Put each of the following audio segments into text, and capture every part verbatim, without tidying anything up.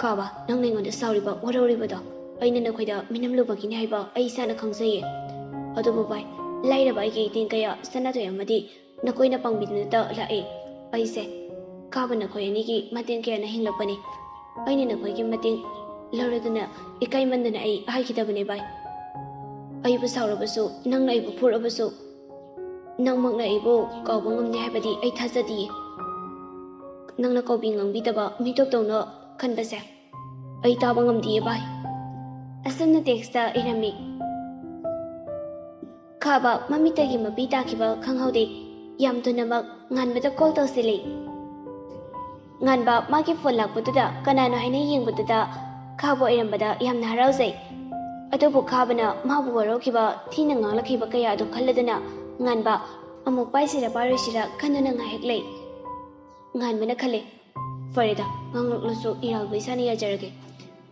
ꯀꯥꯕ, ꯅꯪꯅ ꯑꯩꯉꯣꯟꯗ ꯁꯥꯎꯔꯤꯕ, ꯋꯥꯔꯧꯔꯤꯕꯗꯣ ꯑꯩꯅ ꯅꯈꯣꯏꯗ ꯃꯤꯅꯝꯂꯨꯕꯒꯤꯅꯤ ꯍꯥꯏꯕ ꯑꯩ ꯏꯁꯥꯅ ꯈꯪꯖꯩꯌꯦ꯫ ꯑꯗꯨꯕꯨ ꯚꯥꯏ, ꯂꯥꯏꯔꯕ ꯑꯩꯒꯤ ꯏꯇꯦꯡ ꯀꯌꯥ ꯁꯅꯥꯊꯣꯏ ꯑꯃꯗꯤ ꯅꯈꯣꯏꯅ ꯄꯥꯡꯕꯤꯗꯨꯅꯇ ꯂꯥꯛꯏ꯫ ꯑꯩꯁꯦ ꯀꯥꯕ, ꯅꯈꯣꯏ ꯑꯅꯤꯒꯤ ꯃꯇꯦꯡ ꯀꯌꯥꯅ ꯍꯤꯡꯂꯛꯄꯅꯤ꯫ ꯑꯩꯅ ꯅꯈꯣꯏꯒꯤ ꯃꯇꯦꯡ ꯂꯧꯔꯗꯨꯅ ꯏꯀꯥꯏꯃꯟꯗꯅ ꯑꯩ ꯍꯥꯏꯈꯤꯗꯕꯅꯦ ꯚꯥꯏ꯫ ꯑꯩꯕꯨ ꯁꯥꯎꯔꯕꯁꯨ, ꯅꯪꯅ ꯑꯩꯕꯨ ꯐꯨꯔꯕꯁꯨ, ꯅꯪꯃꯛꯅ ꯑꯩꯕꯨ ꯀꯥꯎꯕ ꯉꯝꯅꯤ ꯍꯥꯏꯕꯗꯤ ꯑꯩ ꯊꯥꯖꯗꯤꯌꯦ꯫ ꯅꯪꯅ ꯀꯧꯕꯤ ꯉꯥꯡꯕꯤꯗꯕ ꯃꯤꯇꯣꯞ ꯇꯧꯅ ꯈꯟꯕꯁꯦ ꯑꯩ ꯇꯥꯕ ꯉꯝꯗꯤꯌꯦ ꯚꯥꯏ꯫ ꯑꯁꯨꯝꯅ ꯇꯦꯛꯁꯇ ꯏꯔꯝꯃꯤ꯫ ꯈꯥꯕ ꯃꯃꯤꯠꯇꯒꯤ ꯃꯄꯤ ꯇꯥꯈꯤꯕ ꯈꯪꯍꯧꯗꯦ꯫ ꯌꯥꯝ ꯊꯨꯅꯃꯛ ꯉꯥꯟꯕꯗ ꯀꯣꯜ ꯇꯧꯁꯤꯜꯂꯤ꯫ ꯉꯥꯟꯕ ꯃꯥꯒꯤ ꯐꯣꯟ ꯂꯥꯛꯄꯗꯨꯗ ꯀꯅꯥꯅꯣ ꯍꯥꯏꯅ ꯌꯦꯡꯕꯗꯨꯗ ꯈꯥꯕ ꯑꯣꯏꯔꯝꯕꯗ ꯌꯥꯝꯅ ꯍꯔꯥꯎꯖꯩ꯫ ꯑꯗꯨꯕꯨ ꯈꯥꯕꯅ ꯃꯥꯕꯨ ꯋꯥꯔꯧꯈꯤꯕ, ꯊꯤꯅ ꯉꯥꯡꯂꯛꯈꯤꯕ ꯀꯌꯥ ꯑꯗꯨ ꯈꯜꯂꯗꯨꯅ ꯉꯥꯟꯕ ꯑꯃꯨꯛ ꯄꯥꯏꯁꯤꯔ ꯄꯥꯏꯔꯣꯏꯁꯤꯔ ꯈꯟꯗꯨꯅ ꯉꯥꯏꯍꯥꯛ ꯂꯩ꯫ ꯉꯥꯟꯕꯅ ꯈꯜꯂꯦ, ꯐꯔꯦꯗ, ꯉꯥꯡꯂꯛꯂꯁꯨ ꯏꯔꯥꯜꯕ ꯏꯁꯥꯅ ꯌꯥꯖꯔꯒꯦ꯫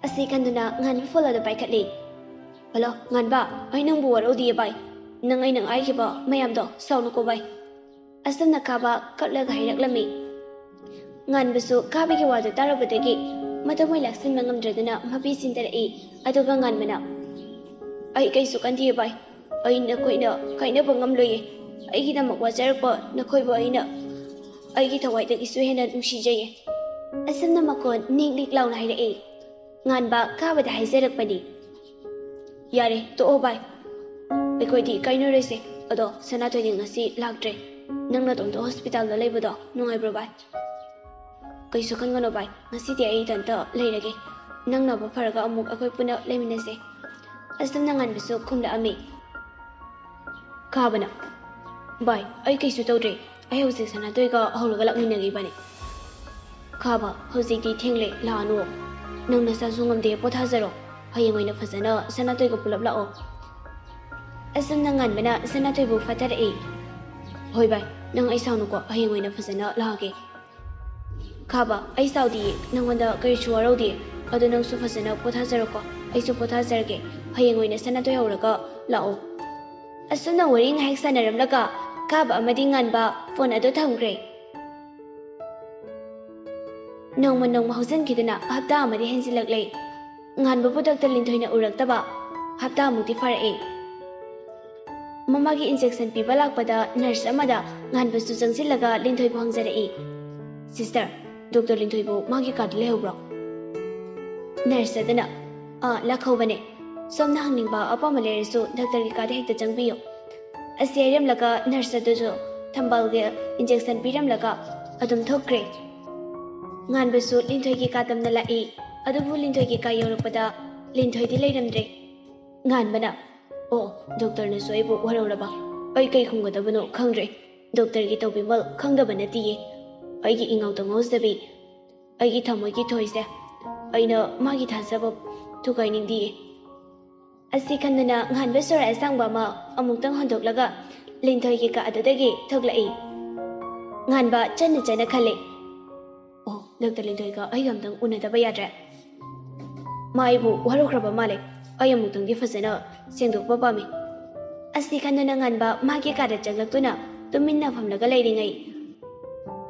ꯑꯁꯤ ꯈꯟꯗꯨꯅ ꯉꯥꯟꯕ ꯐꯣꯟ ꯑꯗꯨ ꯄꯥꯏꯈꯠꯂꯤ꯫ ꯍꯜꯂꯣ, ꯉꯥꯟꯕ, ꯑꯩ ꯅꯪꯕꯨ ꯋꯥꯔꯧꯗꯤꯌꯦ ꯚꯥꯏ꯫ ꯅꯪ ꯑꯩꯅ ꯍꯥꯏꯈꯤꯕ ꯃꯌꯥꯝꯗꯣ ꯁꯥꯎꯅꯨꯀꯣ ꯚꯥꯏ꯫ ꯑꯁꯨꯝꯅ ꯈꯥꯕ ꯀꯞꯂꯒ ꯍꯥꯏꯔꯛꯂꯝꯃꯤ꯫ ꯉꯥꯟꯕꯁꯨ ꯈꯥꯕꯒꯤ ꯋꯥꯗꯨ ꯇꯥꯔꯨꯕꯗꯒꯤ ꯃꯊꯃꯣꯏ ꯂꯥꯛꯁꯤꯟꯕ ꯉꯝꯗ꯭ꯔꯗꯨꯅ ꯃꯄꯤ ꯆꯤꯟꯊꯔꯛꯏ꯫ ꯑꯗꯨꯒ ꯉꯥꯟꯕꯅ, ꯑꯩ ꯀꯩꯁꯨ ꯈꯟꯗꯤꯌꯦ ꯚꯥꯏ꯫ ꯑꯩ ꯅꯈꯣꯏꯅ ꯀꯥꯏꯅꯕ ꯉꯝꯂꯣꯏꯌꯦ꯫ ꯑꯩꯒꯤꯗꯃꯛ ꯋꯥꯖꯔꯛꯄ ꯅꯈꯣꯏꯕꯨ ꯑꯩꯅ ꯑꯩꯒꯤ ꯊꯋꯥꯏꯗꯒꯤꯁꯨ ꯍꯦꯟꯅ ꯅꯨꯡꯁꯤꯖꯩꯌꯦ꯫ ꯑꯁꯨꯝꯅ ꯃꯈꯣꯟ ꯅꯤꯛ ꯅꯤꯛ ꯂꯥꯎꯅ ꯍꯥꯏꯔꯛꯏ꯫ ꯉꯥꯟꯕ ꯈꯥꯕꯗ ꯍꯥꯏꯖꯔꯛꯄꯅꯤ꯫ ꯌꯥꯔꯦ, ꯇꯣꯛꯑꯣ ꯚꯥꯏ꯫ ꯑꯩꯈꯣꯏꯗꯤ ꯀꯥꯏꯅꯔꯣꯏꯁꯦ꯫ ꯑꯗꯣ ꯁꯅꯥꯊꯣꯏꯗꯤ ꯉꯁꯤ ꯂꯥꯛꯇ꯭ꯔꯦ꯫ ꯅꯪ ꯅꯇꯣꯝꯇ ꯍꯣꯁꯄꯤꯇꯥꯜꯗ ꯂꯩꯕꯗꯣ ꯅꯨꯡꯉꯥꯏꯕ꯭ꯔꯣ ꯚꯥꯏ? ꯀꯩꯁꯨ ꯈꯟꯒꯅꯣ ꯚꯥꯏ, ꯉꯁꯤꯗꯤ ꯑꯩ ꯏꯊꯟꯇ ꯂꯩꯔꯒꯦ꯫ ꯅꯪ ꯅꯥꯕ ꯐꯔꯒ ꯑꯃꯨꯛ ꯑꯩꯈꯣꯏ ꯄꯨꯟꯅ ꯂꯩꯃꯤꯟꯅꯁꯦ꯫ ꯑꯁꯨꯝꯅ ꯉꯥꯟꯕꯁꯨ ꯈꯨꯝꯂꯛꯑꯝꯃꯤ꯫ ꯈꯥꯕꯅ, ꯚꯥꯏ, ꯑꯩ ꯀꯩꯁꯨ ꯇꯧꯗ꯭ꯔꯦ꯫ ꯑꯩ ꯍꯧꯖꯤꯛ ꯁꯅꯥꯇꯣꯏꯒ ꯍꯧꯔꯒ ꯂꯥꯛꯃꯤꯟꯅꯒꯦ ꯏꯕꯥꯅꯤ꯫ ꯈꯥꯕ, ꯍꯧꯖꯤꯛꯇꯤ ꯊꯦꯡꯂꯦ, ꯂꯥꯛꯑꯅꯨ꯫ ꯅꯪ ꯅꯁꯥꯁꯨ ꯉꯝꯗꯦ, ꯄꯣꯊꯥꯖꯔꯣ꯫ ꯍꯌꯦꯡ ꯑꯣꯏꯅ ꯐꯖꯅ ꯁꯅꯥꯇꯣꯏꯒ ꯄꯨꯂꯞ ꯂꯥꯛꯑꯣ꯫ ꯑꯁꯨꯝꯅ ꯉꯥꯟꯕꯅ ꯁꯅꯥꯇꯣꯏꯕꯨ ꯐꯥꯊꯔꯛꯏ꯫ ꯍꯣꯏ ꯚꯥꯏ, ꯅꯪ ꯑꯩ ꯁꯥꯎꯅꯨꯀꯣ, ꯍꯌꯦꯡ ꯑꯣꯏꯅ ꯐꯖꯅ ꯂꯥꯛꯑꯒꯦ꯫ ꯈꯥꯕ, ꯑꯩ ꯁꯥꯎꯗꯤꯌꯦ, ꯅꯪꯉꯣꯟꯗ ꯀꯔꯤꯁꯨ ꯋꯥꯔꯧꯗꯦ꯫ ꯑꯗꯣ ꯅꯪꯁꯨ ꯐꯖꯅ ꯄꯣꯊꯥꯖꯔꯣꯀꯣ, ꯑꯩꯁꯨ ꯄꯣꯊꯥꯖꯔꯒꯦ꯫ ꯍꯌꯦꯡ ꯑꯣꯏꯅ ꯁꯅꯥꯇꯣꯏ ꯍꯧꯔꯒ ꯂꯥꯛꯑꯣ꯫ ꯑꯁꯨꯝꯅ ꯋꯥꯔꯤ ꯉꯥꯏꯍꯥꯛ ꯁꯥꯟꯅꯔꯝꯂꯒ ꯈꯥꯕ ꯑꯃꯗꯤ ꯉꯥꯟꯕ ꯐꯣꯟ ꯑꯗꯨ ꯊꯝꯈ꯭ꯔꯦ꯫ ꯅꯣꯡꯃ ꯅꯣꯡꯃ ꯍꯧꯖꯤꯟꯈꯤꯗꯨꯅ ꯍꯞꯇꯥ ꯑꯃꯗꯤ ꯍꯦꯟꯖꯤꯜꯂꯛꯂꯦ꯫ ꯉꯥꯟꯕꯕꯨ ꯗꯥꯛꯇꯔ ꯂꯤꯟꯊꯣꯏꯅ ꯎꯔꯛꯇꯕ ꯍꯞꯇꯥꯃꯨꯛꯇꯤ ꯐꯥꯔꯛꯑꯦ꯫ ꯃꯃꯥꯒꯤ injection ꯄꯤꯕ ꯂꯥꯛꯄꯗ nurse ꯑꯃꯗ ꯉꯥꯟꯕꯁꯨ ꯆꯪꯁꯤꯜꯂꯒ ꯂꯤꯟꯊꯣꯏꯕꯨ ꯍꯪꯖꯔꯛꯏ, "Sister, ꯗꯥꯛꯇꯔ ꯂꯤꯟꯊꯣꯏꯕꯨ ꯃꯥꯒꯤ ꯀꯥꯗ ꯂꯩꯍꯧꯕ꯭ꯔꯣ?" Nurse ꯑꯗꯨꯅ, "ꯑꯥ, ꯂꯥꯛꯍꯧꯕꯅꯦ꯫ ꯁꯣꯝꯅ ꯍꯪꯅꯤꯡꯕ ꯑꯄꯥꯝꯕ ꯂꯩꯔꯁꯨ ꯗꯥꯛꯇꯔꯒꯤ ꯀꯥꯗ ꯍꯦꯛꯇ ꯆꯪꯕꯤꯌꯨ"꯫ ꯑꯁꯤ ꯍꯥꯏꯔꯝꯂꯒ nurse ꯑꯗꯨꯁꯨ ꯊꯝꯕꯥꯜꯒꯤ injection ꯄꯤꯔꯝꯂꯒ ꯑꯗꯨꯝ ꯊꯣꯛꯈ꯭ꯔꯦ꯫ ꯉꯥꯟꯕꯁꯨ ꯂꯤꯟꯊꯣꯏꯒꯤ ꯀꯥ ꯇꯝꯅ ꯂꯥꯛꯏ꯫ ꯑꯗꯨꯕꯨ ꯂꯤꯟꯊꯣꯏꯒꯤ ꯀꯥ ꯌꯧꯔꯛꯄꯗ ꯂꯤꯟꯊꯣꯏꯗꯤ ꯂꯩꯔꯝꯗ꯭ꯔꯦ꯫ ꯉꯥꯟꯕꯅ, "ꯑꯣ, ꯗꯥꯛꯇꯔꯅꯁꯨ ꯑꯩꯕꯨ ꯋꯥꯔꯧꯔꯕ? ꯑꯩ ꯀꯩ ꯈꯨꯝꯒꯗꯕꯅꯣ ꯈꯪꯗ꯭ꯔꯦ꯫ ꯗꯥꯛꯇꯔꯒꯤ ꯇꯧꯕꯤꯃꯜ ꯈꯪꯗꯕ ꯅꯠꯇꯤꯌꯦ꯫ ꯑꯩꯒꯤ ꯏꯉꯥꯎ ꯇꯉꯥꯎꯖꯕꯤ, ꯑꯩꯒꯤ ꯊꯃꯣꯏꯒꯤ ꯊꯣꯏꯁꯦ, ꯑꯩꯅ ꯃꯥꯒꯤ ꯊꯥꯖꯕ ꯊꯨꯒꯥꯏꯅꯤꯡꯗꯤꯌꯦ"꯫ ꯑꯁꯤ ꯈꯟꯗꯨꯅ ꯉꯥꯟꯕ ꯁꯣꯔ ꯑꯁꯥꯡꯕ ꯑꯃ ꯑꯃꯨꯛꯇꯪ ꯍꯣꯟꯗꯣꯛꯂꯒ ꯂꯤꯟꯊꯣꯏꯒꯤ ꯀꯥ ꯑꯗꯨꯗꯒꯤ ꯊꯣꯛꯂꯛꯏ꯫ ꯉꯥꯟꯕ ꯆꯟꯅ ꯆꯟꯅ ꯈꯜꯂꯤ, "ꯑꯣ, ꯗꯥꯛꯇꯔ ꯂꯤꯟꯊꯣꯏꯒ ꯑꯩꯒ ꯑꯝꯇꯪ ꯎꯅꯗꯕ ꯌꯥꯗ꯭ꯔꯦ꯫ ꯃꯥ ꯑꯩꯕꯨ ꯋꯥꯔꯧꯈ꯭ꯔꯕ ꯃꯥꯜꯂꯦ꯫ ꯑꯩ ꯑꯃꯨꯛꯇꯪꯗꯤ ꯐꯖꯅ ꯁꯦꯡꯗꯣꯛꯄ ꯄꯥꯝꯃꯤ"꯫ ꯑꯁꯤ ꯈꯟꯗꯨꯅ ꯉꯥꯟꯕ ꯃꯥꯒꯤ ꯀꯥꯗ ꯆꯪꯂꯛꯇꯨꯅ ꯇꯨꯃꯤꯟꯅ ꯐꯝꯂꯒ ꯂꯩꯔꯤꯉꯩ,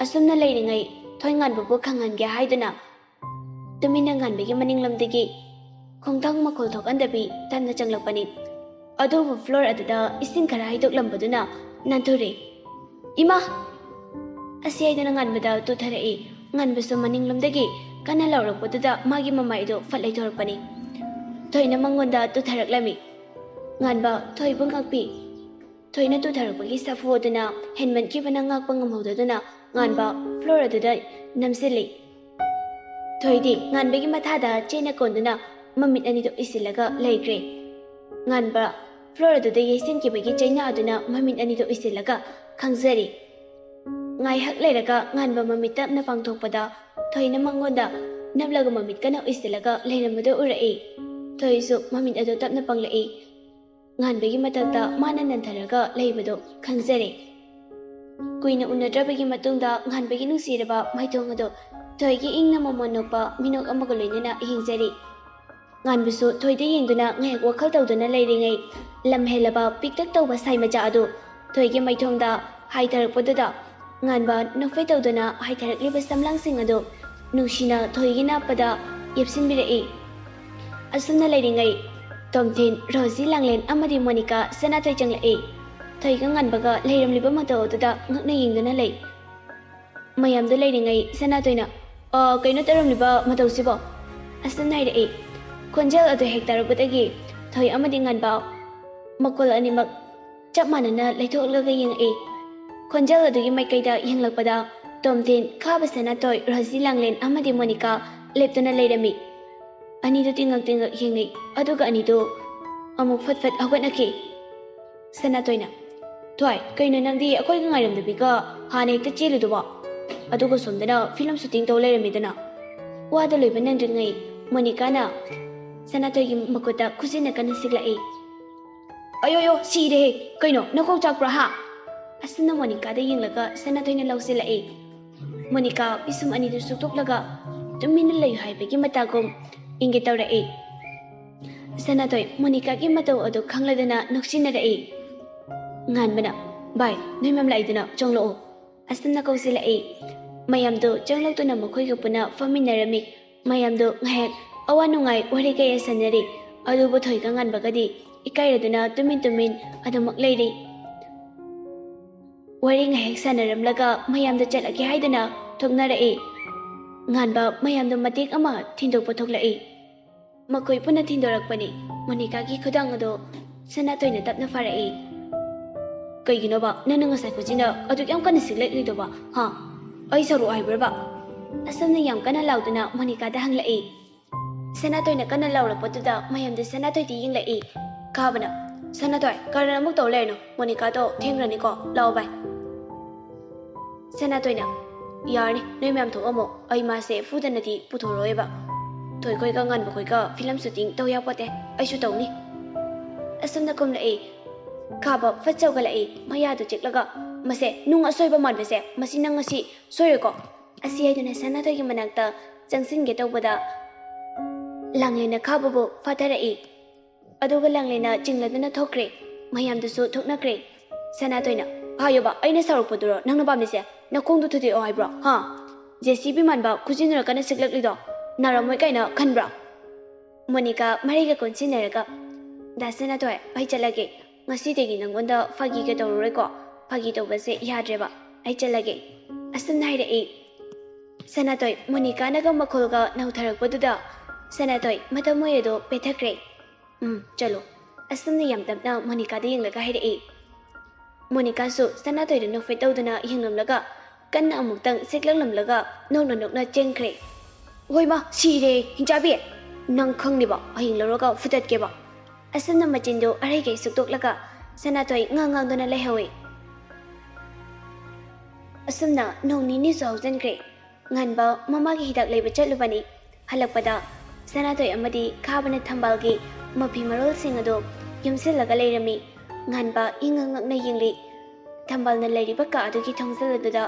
ꯑꯁꯨꯝꯅ ꯂꯩꯔꯤꯉꯩ ꯊꯣꯏ ꯉꯥꯟꯕꯕꯨ ꯈꯪꯍꯟꯒꯦ ꯍꯥꯏꯗꯨꯅ ꯇꯨꯃꯤꯟꯅ ꯉꯥꯟꯕꯒꯤ ꯃꯅꯤꯡꯂꯣꯝꯗꯒꯤ ꯈꯣꯡꯊꯥꯡ ꯃꯈꯣꯜ ꯊꯣꯛꯍꯟꯗꯕꯤ ꯇꯞꯅ ꯆꯪꯂꯛꯄꯅꯤ꯫ ꯑꯗꯨꯕꯨ floor ꯑꯗꯨꯗ ꯏꯁꯤꯡ ꯈꯔ ꯍꯩꯗꯣꯛꯂꯝꯕꯗꯨꯅ ꯅꯥꯟꯊꯨꯔꯦ꯫ "ꯏꯃꯥ!" ꯑꯁꯤ ꯍꯥꯏꯗꯨꯅ ꯉꯥꯟꯕꯗ ꯇꯨꯊꯔꯛꯏ꯫ ꯉꯥꯟꯕꯁꯨ ꯃꯅꯤꯡꯂꯣꯝꯗꯒꯤ ꯀꯟꯅ ꯂꯥꯎꯔꯛꯄꯗꯨꯗ ꯃꯥꯒꯤ ꯃꯃꯥꯏꯗꯨ ꯐꯠ ꯂꯩꯊꯣꯔꯛꯄꯅꯤ꯫ ꯊꯣꯏꯅ ꯃꯉꯣꯟꯗ ꯇꯨꯊꯔꯛꯂꯝꯃꯤ꯫ ꯉꯥꯟꯕ ꯊꯣꯏꯕꯨ ꯉꯥꯛꯄꯤ꯫ ꯊꯣꯏꯅ ꯇꯨꯊꯔꯛꯄꯒꯤ ꯁꯥꯐꯨ ꯑꯗꯨꯅ ꯍꯦꯟꯃꯟꯈꯤꯕꯅ ꯉꯥꯛꯄ ꯉꯝꯍꯧꯗꯗꯨꯅ ꯉꯥꯟꯕ floor ꯑꯗꯨꯗ ꯅꯝꯁꯤꯜꯂꯤ꯫ ꯊꯣꯏꯗꯤ ꯉꯥꯟꯕꯒꯤ ꯃꯊꯥꯗ ꯆꯦꯅ ꯀꯣꯟꯗꯨꯅ ꯃꯃꯤꯠ ꯑꯅꯤꯗꯨ ꯎꯏꯁꯤꯜꯂꯒ ꯂꯩꯈ꯭ꯔꯦ꯫ ꯉꯥꯟꯕ floor ꯑꯗꯨꯗ ꯌꯩꯁꯤꯟꯈꯤꯕꯒꯤ ꯆꯩꯅꯥ ꯑꯗꯨꯅ ꯃꯃꯤꯠ ꯑꯅꯤꯗꯨ ꯎꯏꯁꯤꯜꯂꯒ ꯈꯪꯖꯔꯤ꯫ ꯉꯥꯏꯍꯥꯛ ꯂꯩꯔꯒ ꯉꯥꯟꯕ ꯃꯃꯤꯠ ꯇꯞꯅ ꯄꯥꯡꯊꯣꯛꯄꯗ ꯊꯣꯏꯅ ꯃꯉꯣꯟꯗ ꯅꯞꯂꯒ ꯃꯃꯤꯠ ꯀꯟꯅ ꯎꯏꯁꯤꯜꯂꯒ ꯂꯩꯔꯝꯕꯗꯨ ꯎꯔꯛꯏ꯫ ꯊꯣꯏꯁꯨ ꯃꯃꯤꯠ ꯑꯗꯨ ꯇꯞꯅ ꯄꯥꯡꯂꯛꯏ꯫ ꯉꯥꯟꯕꯒꯤ ꯃꯊꯛꯇ ꯃꯥꯅ ꯅꯟꯊꯔꯒ ꯂꯩꯕꯗꯨ ꯈꯪꯖꯔꯦ꯫ ꯀꯨꯏꯅ ꯎꯅꯗ꯭ꯔꯕꯒꯤ ꯃꯇꯨꯡꯗ ꯉꯥꯟꯕꯒꯤ ꯅꯨꯡꯁꯤꯔꯕ ꯃꯥꯏꯊꯣꯡ ꯑꯗꯨ ꯊꯣꯏꯒꯤ ꯏꯪꯅ ꯃꯃꯣꯟ ꯅꯣꯛꯄ ꯃꯤꯅꯣꯛ ꯑꯃꯒ ꯂꯣꯏꯅꯅ ꯌꯦꯡꯖꯔꯤ꯫ ꯉꯥꯟꯕꯁꯨ ꯊꯣꯏꯗ ꯌꯦꯡꯗꯨꯅ ꯉꯥꯏꯍꯥꯛ ꯋꯥꯈꯜ ꯇꯧꯗꯨꯅ ꯂꯩꯔꯤꯉꯩ, ꯂꯝ ꯍꯦꯜꯂꯕ ꯄꯤꯛꯇꯛ ꯇꯧꯕ ꯁꯥꯏ ꯃꯆꯥ ꯑꯗꯨ ꯊꯣꯏꯒꯤ ꯃꯥꯏꯊꯣꯡꯗ ꯍꯥꯏꯊꯔꯛꯄꯗꯨꯗ ꯉꯥꯟꯕ ꯅꯣꯛꯐꯦꯠ ꯇꯧꯗꯨꯅ ꯍꯥꯏꯊꯔꯛꯂꯤꯕ ꯁꯝꯂꯥꯡꯁꯤꯡ ꯑꯗꯨ ꯅꯨꯡꯁꯤꯅ ꯊꯣꯏꯒꯤ ꯅꯥꯞꯄꯗ ꯌꯦꯞꯁꯤꯟꯕꯤꯔꯛꯏ꯫ ꯑꯁꯨꯝꯅ ꯂꯩꯔꯤꯉꯩ ꯇꯣꯝꯊꯤꯟ, ꯔꯣꯖꯤ, ꯂꯥꯡꯂꯦꯟ ꯑꯃꯗꯤ ꯃꯣꯅꯤꯀꯥ ꯁꯅꯥꯇꯣꯏ ꯆꯪꯂꯛꯏ꯫ ꯊꯣꯏꯒ ꯉꯥꯟꯕꯒ ꯂꯩꯔꯝꯂꯤꯕ ꯃꯇꯧ ꯑꯗꯨꯗ ꯉꯛꯅ ꯌꯦꯡꯗꯨꯅ ꯂꯩ꯫ ꯃꯌꯥꯝꯗꯨ ꯂꯩꯔꯤꯉꯩ ꯁꯅꯥꯇꯣꯏꯅ, "ꯑ, ꯀꯩꯅꯣ ꯇꯧꯔꯝꯂꯤꯕ ꯃꯇꯧꯁꯤꯕꯣ?" ꯑꯁꯨꯝꯅ ꯍꯥꯏꯔꯛꯏ꯫ ꯈꯣꯟꯖꯦꯜ ꯑꯗꯨ ꯍꯦꯛ ꯇꯥꯔꯛꯄꯗꯒꯤ ꯊꯣꯏ ꯑꯃꯗꯤ ꯉꯥꯟꯕ ꯃꯀꯣꯜ ꯑꯅꯤꯃꯛ ꯆꯞ ꯃꯥꯟꯅꯅ ꯂꯩꯊꯣꯛꯂꯒ ꯌꯦꯡꯉꯛꯏ꯫ ꯈꯣꯟꯖꯦꯜ ꯑꯗꯨꯒꯤ ꯃꯥꯏꯀꯩꯗ ꯌꯦꯡꯂꯛꯄꯗ ꯇꯣꯝꯊꯤꯟ, ꯈꯥꯕ ꯁꯅꯥꯇꯣꯏ, ꯔꯣꯖꯤ, ꯂꯥꯡꯂꯦꯟ ꯑꯃꯗꯤ ꯃꯣꯅꯤꯀꯥ ꯂꯦꯞꯇꯨꯅ ꯂꯩꯔꯝꯃꯤ꯫ ꯑꯅꯤꯗꯨ ꯇꯤꯡꯉꯛ ꯇꯤꯡꯉꯛ ꯌꯦꯡꯅꯩ, ꯑꯗꯨꯒ ꯑꯅꯤꯗꯨ ꯑꯃꯨꯛ ꯐꯠ ꯐꯠ ꯍꯧꯒꯠꯅꯈꯤ꯫ ꯁꯅꯥꯇꯣꯏꯅ, "ꯊꯣꯏ, ꯀꯩꯅꯣ ꯅꯪꯗꯤ ꯑꯩꯈꯣꯏꯒ ꯉꯥꯏꯔꯝꯗꯕꯤꯒ ꯍꯥꯟꯅ ꯍꯦꯛꯇ ꯆꯦꯜꯂꯤꯗꯨꯕꯣ? ꯑꯗꯨꯒ ꯁꯣꯝꯗꯅ ꯐꯤꯂꯝ ꯁꯨꯇꯤꯡ ꯇꯧ ꯂꯩꯔꯝꯃꯤꯗꯅ?" ꯋꯥꯗꯣ ꯂꯣꯏꯕ ꯅꯪꯗ꯭ꯔꯤꯉꯩ ꯃꯣꯅꯤꯀꯥꯅ ꯁꯅꯥꯇꯣꯏꯒꯤ ꯃꯈꯨꯠꯇ ꯈꯨꯖꯤꯟꯅ ꯀꯟꯅ ꯁꯤꯛꯂꯛꯏ꯫ "ꯑꯌꯣ, ꯑꯌꯣ, ꯁꯤꯔꯦꯍꯦ! ꯀꯩꯅꯣ, ꯅꯀꯣꯛ ꯆꯥꯛꯄ꯭ꯔꯥ, ꯍꯥ?" ꯑꯁꯨꯝꯅ ꯃꯣꯅꯤꯀꯥꯗ ꯌꯦꯡꯂꯒ ꯁꯅꯥꯇꯣꯏꯅ ꯂꯧꯁꯤꯜꯂꯛꯏ꯫ ꯃꯣꯅꯤꯀꯥ ꯄꯤꯁꯨꯝ ꯑꯅꯤꯗꯨ ꯁꯨꯛꯇꯣꯛꯂꯒ ꯇꯨꯃꯤꯟꯅ ꯂꯩꯌꯨ ꯍꯥꯏꯕꯒꯤ ꯃꯇꯥꯒꯨꯝ ꯏꯪꯒꯤꯠ ꯇꯧꯔꯛꯏ꯫ ꯁꯅꯥꯇꯣꯏ ꯃꯣꯅꯤꯀꯥꯒꯤ ꯃꯇꯧ ꯑꯗꯨ ꯈꯪꯂꯗꯅ ꯅꯣꯛꯁꯤꯟꯅꯔꯛꯏ꯫ ꯉꯥꯟꯕꯅ, "ꯚꯥꯏ, ꯅꯣꯏ ꯃꯌꯥꯝ ꯂꯥꯛꯏꯗꯨꯅ ꯆꯪꯂꯛꯑꯣ," ꯑꯁꯨꯝꯅ ꯀꯧꯁꯤꯜꯂꯛꯏ꯫ ꯃꯌꯥꯝꯗꯨ ꯆꯪꯂꯛꯇꯨꯅ ꯃꯈꯣꯏꯒ ꯄꯨꯟꯅ ꯐꯝꯃꯤꯟꯅꯔꯝꯃꯤ꯫ ꯃꯌꯥꯝꯗꯨ ꯉꯥꯏꯍꯥꯛ ꯑꯋꯥ ꯅꯨꯡꯉꯥꯏ ꯋꯥꯔꯤ ꯀꯌꯥ ꯁꯥꯟꯅꯔꯤ꯫ ꯑꯗꯨꯕꯨ ꯊꯣꯏꯒ ꯉꯥꯟꯕꯒꯗꯤ ꯏꯀꯥꯏꯔꯗꯨꯅ ꯇꯨꯃꯤꯟ ꯇꯨꯃꯤꯟ ꯑꯗꯨꯃꯛ ꯂꯩꯔꯤ꯫ ꯋꯥꯔꯤ ꯉꯥꯏꯍꯥꯛ ꯁꯥꯟꯅꯔꯝꯂꯒ ꯃꯌꯥꯝꯗ ꯆꯠꯂꯒꯦ ꯍꯥꯏꯗꯨꯅ ꯊꯣꯛꯅꯔꯛꯏ꯫ ꯉꯥꯟꯕ ꯃꯌꯥꯝꯗ ꯃꯇꯦꯛ ꯑꯃ ꯊꯤꯟꯗꯣꯛꯄ ꯊꯣꯛꯂꯛꯏ꯫ ꯃꯈꯣꯏ ꯄꯨꯟꯅ ꯊꯤꯟꯗꯣꯔꯛꯄꯅꯤ꯫ ꯃꯣꯅꯤꯀꯥꯒꯤ ꯈꯨꯗꯥꯡ ꯑꯗꯨ ꯁꯅꯥꯇꯣꯏꯅ ꯇꯞꯅ ꯐꯥꯔꯛꯏ꯫ "ꯀꯩꯒꯤꯅꯣꯕ ꯅꯪꯅ ꯉꯁꯥꯏ ꯈꯨꯖꯤꯟꯅ ꯑꯗꯨꯛ ꯌꯥꯝ ꯀꯟꯅ ꯁꯤꯛꯂꯛꯂꯤꯗꯨꯕ, ꯍꯥ? ꯑꯩ ꯁꯥꯎꯔꯛꯑꯣ ꯍꯥꯏꯕ꯭ꯔꯕ?" ꯑꯁꯨꯝꯅ ꯌꯥꯝ ꯀꯟꯅ ꯂꯥꯎꯗꯨꯅ ꯃꯣꯅꯤꯀꯥꯗ ꯍꯪꯂꯛꯏ꯫ ꯁꯅꯥꯇꯣꯏꯅ ꯀꯟꯅ ꯂꯥꯎꯔꯛꯄꯗꯨꯗ ꯃꯌꯥꯝꯗ ꯁꯅꯥꯇꯣꯏꯗ ꯌꯦꯡꯂꯛꯏ꯫ ꯈꯥꯕꯅ, "ꯁꯅꯥꯇꯣꯏ, ꯀꯔꯟ ꯑꯃꯨꯛ ꯇꯧ ꯂꯩꯔꯅꯨ꯫ ꯃꯣꯅꯤꯀꯥꯗꯣ ꯊꯦꯡꯈ꯭ꯔꯅꯤꯀꯣ꯫ ꯂꯥꯛꯑꯣ ꯚꯥꯏ꯫" ꯁꯅꯥꯇꯣꯏꯅ, "ꯌꯥꯔꯅꯤ, ꯅꯣꯏ ꯃꯌꯥꯝ ꯊꯣꯛꯑꯝꯃꯣ꯫ ꯑꯩ ꯃꯥꯁꯦ ꯐꯨꯗꯅꯗꯤ ꯄꯨꯊꯣꯔꯛꯑꯣꯏꯕ꯫ ꯊꯣꯏꯈꯣꯏꯒ ꯉꯥꯟꯕꯈꯣꯏꯒ ꯐꯤꯂꯝ ꯁꯨꯇꯤꯡ ꯇꯧ ꯌꯥꯄꯣꯠꯇꯦ꯫ ꯑꯩꯁꯨ ꯇꯧꯅꯤ꯫" ꯑꯁꯨꯝꯅ ꯀꯨꯝꯂꯛꯏ꯫ ꯈꯥꯕ ꯐꯠ ꯆꯧꯒꯠꯂꯛꯏ, ꯃꯌꯥꯗꯨ ꯆꯤꯛꯂꯒ, "ꯃꯁꯦ ꯅꯨꯡ ꯑꯁꯣꯏꯕ ꯃꯥꯟꯕꯁꯦ, ꯃꯁꯤ ꯅꯪ ꯉꯁꯤ ꯁꯣꯏꯔꯣꯏꯀꯣ?" ꯑꯁꯤ ꯍꯥꯏꯗꯨꯅ ꯁꯅꯥꯇꯣꯏꯒꯤ ꯃꯅꯥꯛꯇ ꯆꯪꯁꯤꯟꯒꯦ ꯇꯧꯕꯗ, ꯂꯥꯡꯂꯦꯟꯅ ꯈꯥꯕꯕꯨ ꯐꯥꯊꯔꯛꯏ꯫ ꯑꯗꯨꯒ ꯂꯥꯡꯂꯦꯟꯅ ꯆꯤꯡꯂꯗꯨꯅ ꯊꯣꯛꯈ꯭ꯔꯦ꯫ ꯃꯌꯥꯝꯗꯨꯁꯨ ꯊꯣꯛꯅꯈ꯭ꯔꯦ꯫ ꯁꯅꯥꯇꯣꯏꯅ, "ꯍꯥꯏꯌꯣꯕ, ꯑꯩꯅ ꯁꯥꯎꯔꯛꯄꯗꯨꯔꯣ ꯅꯪꯅ ꯄꯥꯝꯃꯤꯁꯦ? ꯅꯈꯣꯡꯗꯣ ꯊꯨꯗꯦꯛꯑꯣ ꯍꯥꯏꯕ꯭ꯔꯣ, ꯍꯥ?" ꯖꯦ ꯁꯤ ꯕꯤ ꯃꯥꯟꯕ ꯈꯨꯖꯤꯟꯅꯔ ꯀꯟꯅ ꯁꯤꯛꯂꯛꯂꯤꯗꯣ ꯅꯥꯔꯝꯃꯣꯏ ꯀꯥꯏꯅ ꯈꯟꯕ꯭ꯔꯥ? ꯃꯣꯅꯤꯀꯥ ꯃꯔꯩꯒ ꯀꯣꯟꯁꯤꯟꯅꯔꯒ, "ꯗꯥ ꯁꯅꯥꯊꯣꯏ, ꯑꯩ ꯆꯠꯂꯒꯦ꯫ ꯉꯁꯤꯗꯒꯤ ꯅꯪꯉꯣꯟꯗ ꯐꯥꯒꯤꯒ ꯇꯧꯔꯔꯣꯏꯀꯣ꯫ ꯐꯥꯒꯤ ꯇꯧꯕꯁꯦ ꯌꯥꯗ꯭ꯔꯦꯕ꯫ ꯑꯩ ꯆꯠꯂꯒꯦ," ꯑꯁꯨꯝꯅ ꯍꯥꯏꯔꯛꯏ꯫ ꯁꯅꯥꯊꯣꯏ ꯃꯣꯅꯤꯀꯥꯅꯒ ꯃꯈꯣꯜꯒ ꯅꯧꯊꯔꯛꯄꯗꯨꯗ ꯁꯅꯥꯊꯣꯏ ꯃꯊꯃꯣꯏ ꯑꯗꯣ ꯄꯦꯊꯈ꯭ꯔꯦ꯫ "ꯎꯝ, ꯆꯠꯂꯣ," ꯑꯁꯨꯝꯅ ꯌꯥꯝ ꯇꯞꯅ ꯃꯣꯅꯤꯀꯥꯗ ꯌꯦꯡꯂꯒ ꯍꯥꯏꯔꯛꯏ꯫ ꯃꯣꯅꯤꯀꯥꯁꯨ ꯁꯅꯥꯊꯣꯏꯗ ꯅꯣꯛꯐꯦꯠ ꯇꯧꯗꯨꯅ ꯌꯦꯡꯂꯝꯂꯒ ꯀꯟꯅ ꯑꯃꯨꯛꯇꯪ ꯁꯤꯛꯂꯛꯂꯝꯂꯒ ꯅꯣꯛꯅ ꯅꯣꯛꯅ ꯆꯦꯟꯈ꯭ꯔꯦ꯫ "ꯍꯣꯏ ꯃꯥ, ꯁꯤꯔꯦ, ꯍꯤꯡꯆꯥꯕꯤ! ꯅꯪ ꯈꯪꯅꯤꯕ, ꯍꯌꯦꯡ ꯂꯧꯔꯒ ꯐꯨꯗꯠꯀꯦꯕ," ꯑꯁꯨꯝꯅ ꯃꯆꯤꯟꯗꯨ ꯑꯔꯩꯒꯩ ꯁꯨꯛꯇꯣꯛꯂꯒ ꯁꯅꯥꯊꯣꯏ ꯉꯥꯡ ꯉꯥꯡꯗꯨꯅ ꯂꯩꯍꯧꯏ꯫ ꯑꯁꯨꯝꯅ ꯅꯣꯡ ꯅꯤꯅꯤꯁꯨ ꯍꯧꯖꯤꯟꯈ꯭ꯔꯦ꯫ ꯉꯥꯟꯕ ꯃꯃꯥꯒꯤ ꯍꯤꯗꯥꯛ ꯂꯩꯕ ꯆꯠꯂꯨꯕꯅꯤ꯫ ꯍꯜꯂꯛꯄꯗ ꯁꯅꯥꯊꯣꯏ ꯑꯃꯗꯤ ꯈꯥꯕꯅ ꯊꯝꯕꯥꯜꯒꯤ ꯃꯐꯤ ꯃꯔꯣꯜꯁꯤꯡ ꯑꯗꯨ ꯌꯣꯝꯁꯤꯜꯂꯒ ꯂꯩꯔꯝꯃꯤ꯫ ꯉꯥꯟꯕ ꯏꯉꯛ ꯉꯛꯅ ꯌꯦꯡꯂꯤ꯫ ꯊꯝꯕꯥꯜꯅ ꯂꯩꯔꯤꯕ ꯀꯥ ꯑꯗꯨꯒꯤ ꯊꯣꯡꯖꯜ ꯑꯗꯨꯗ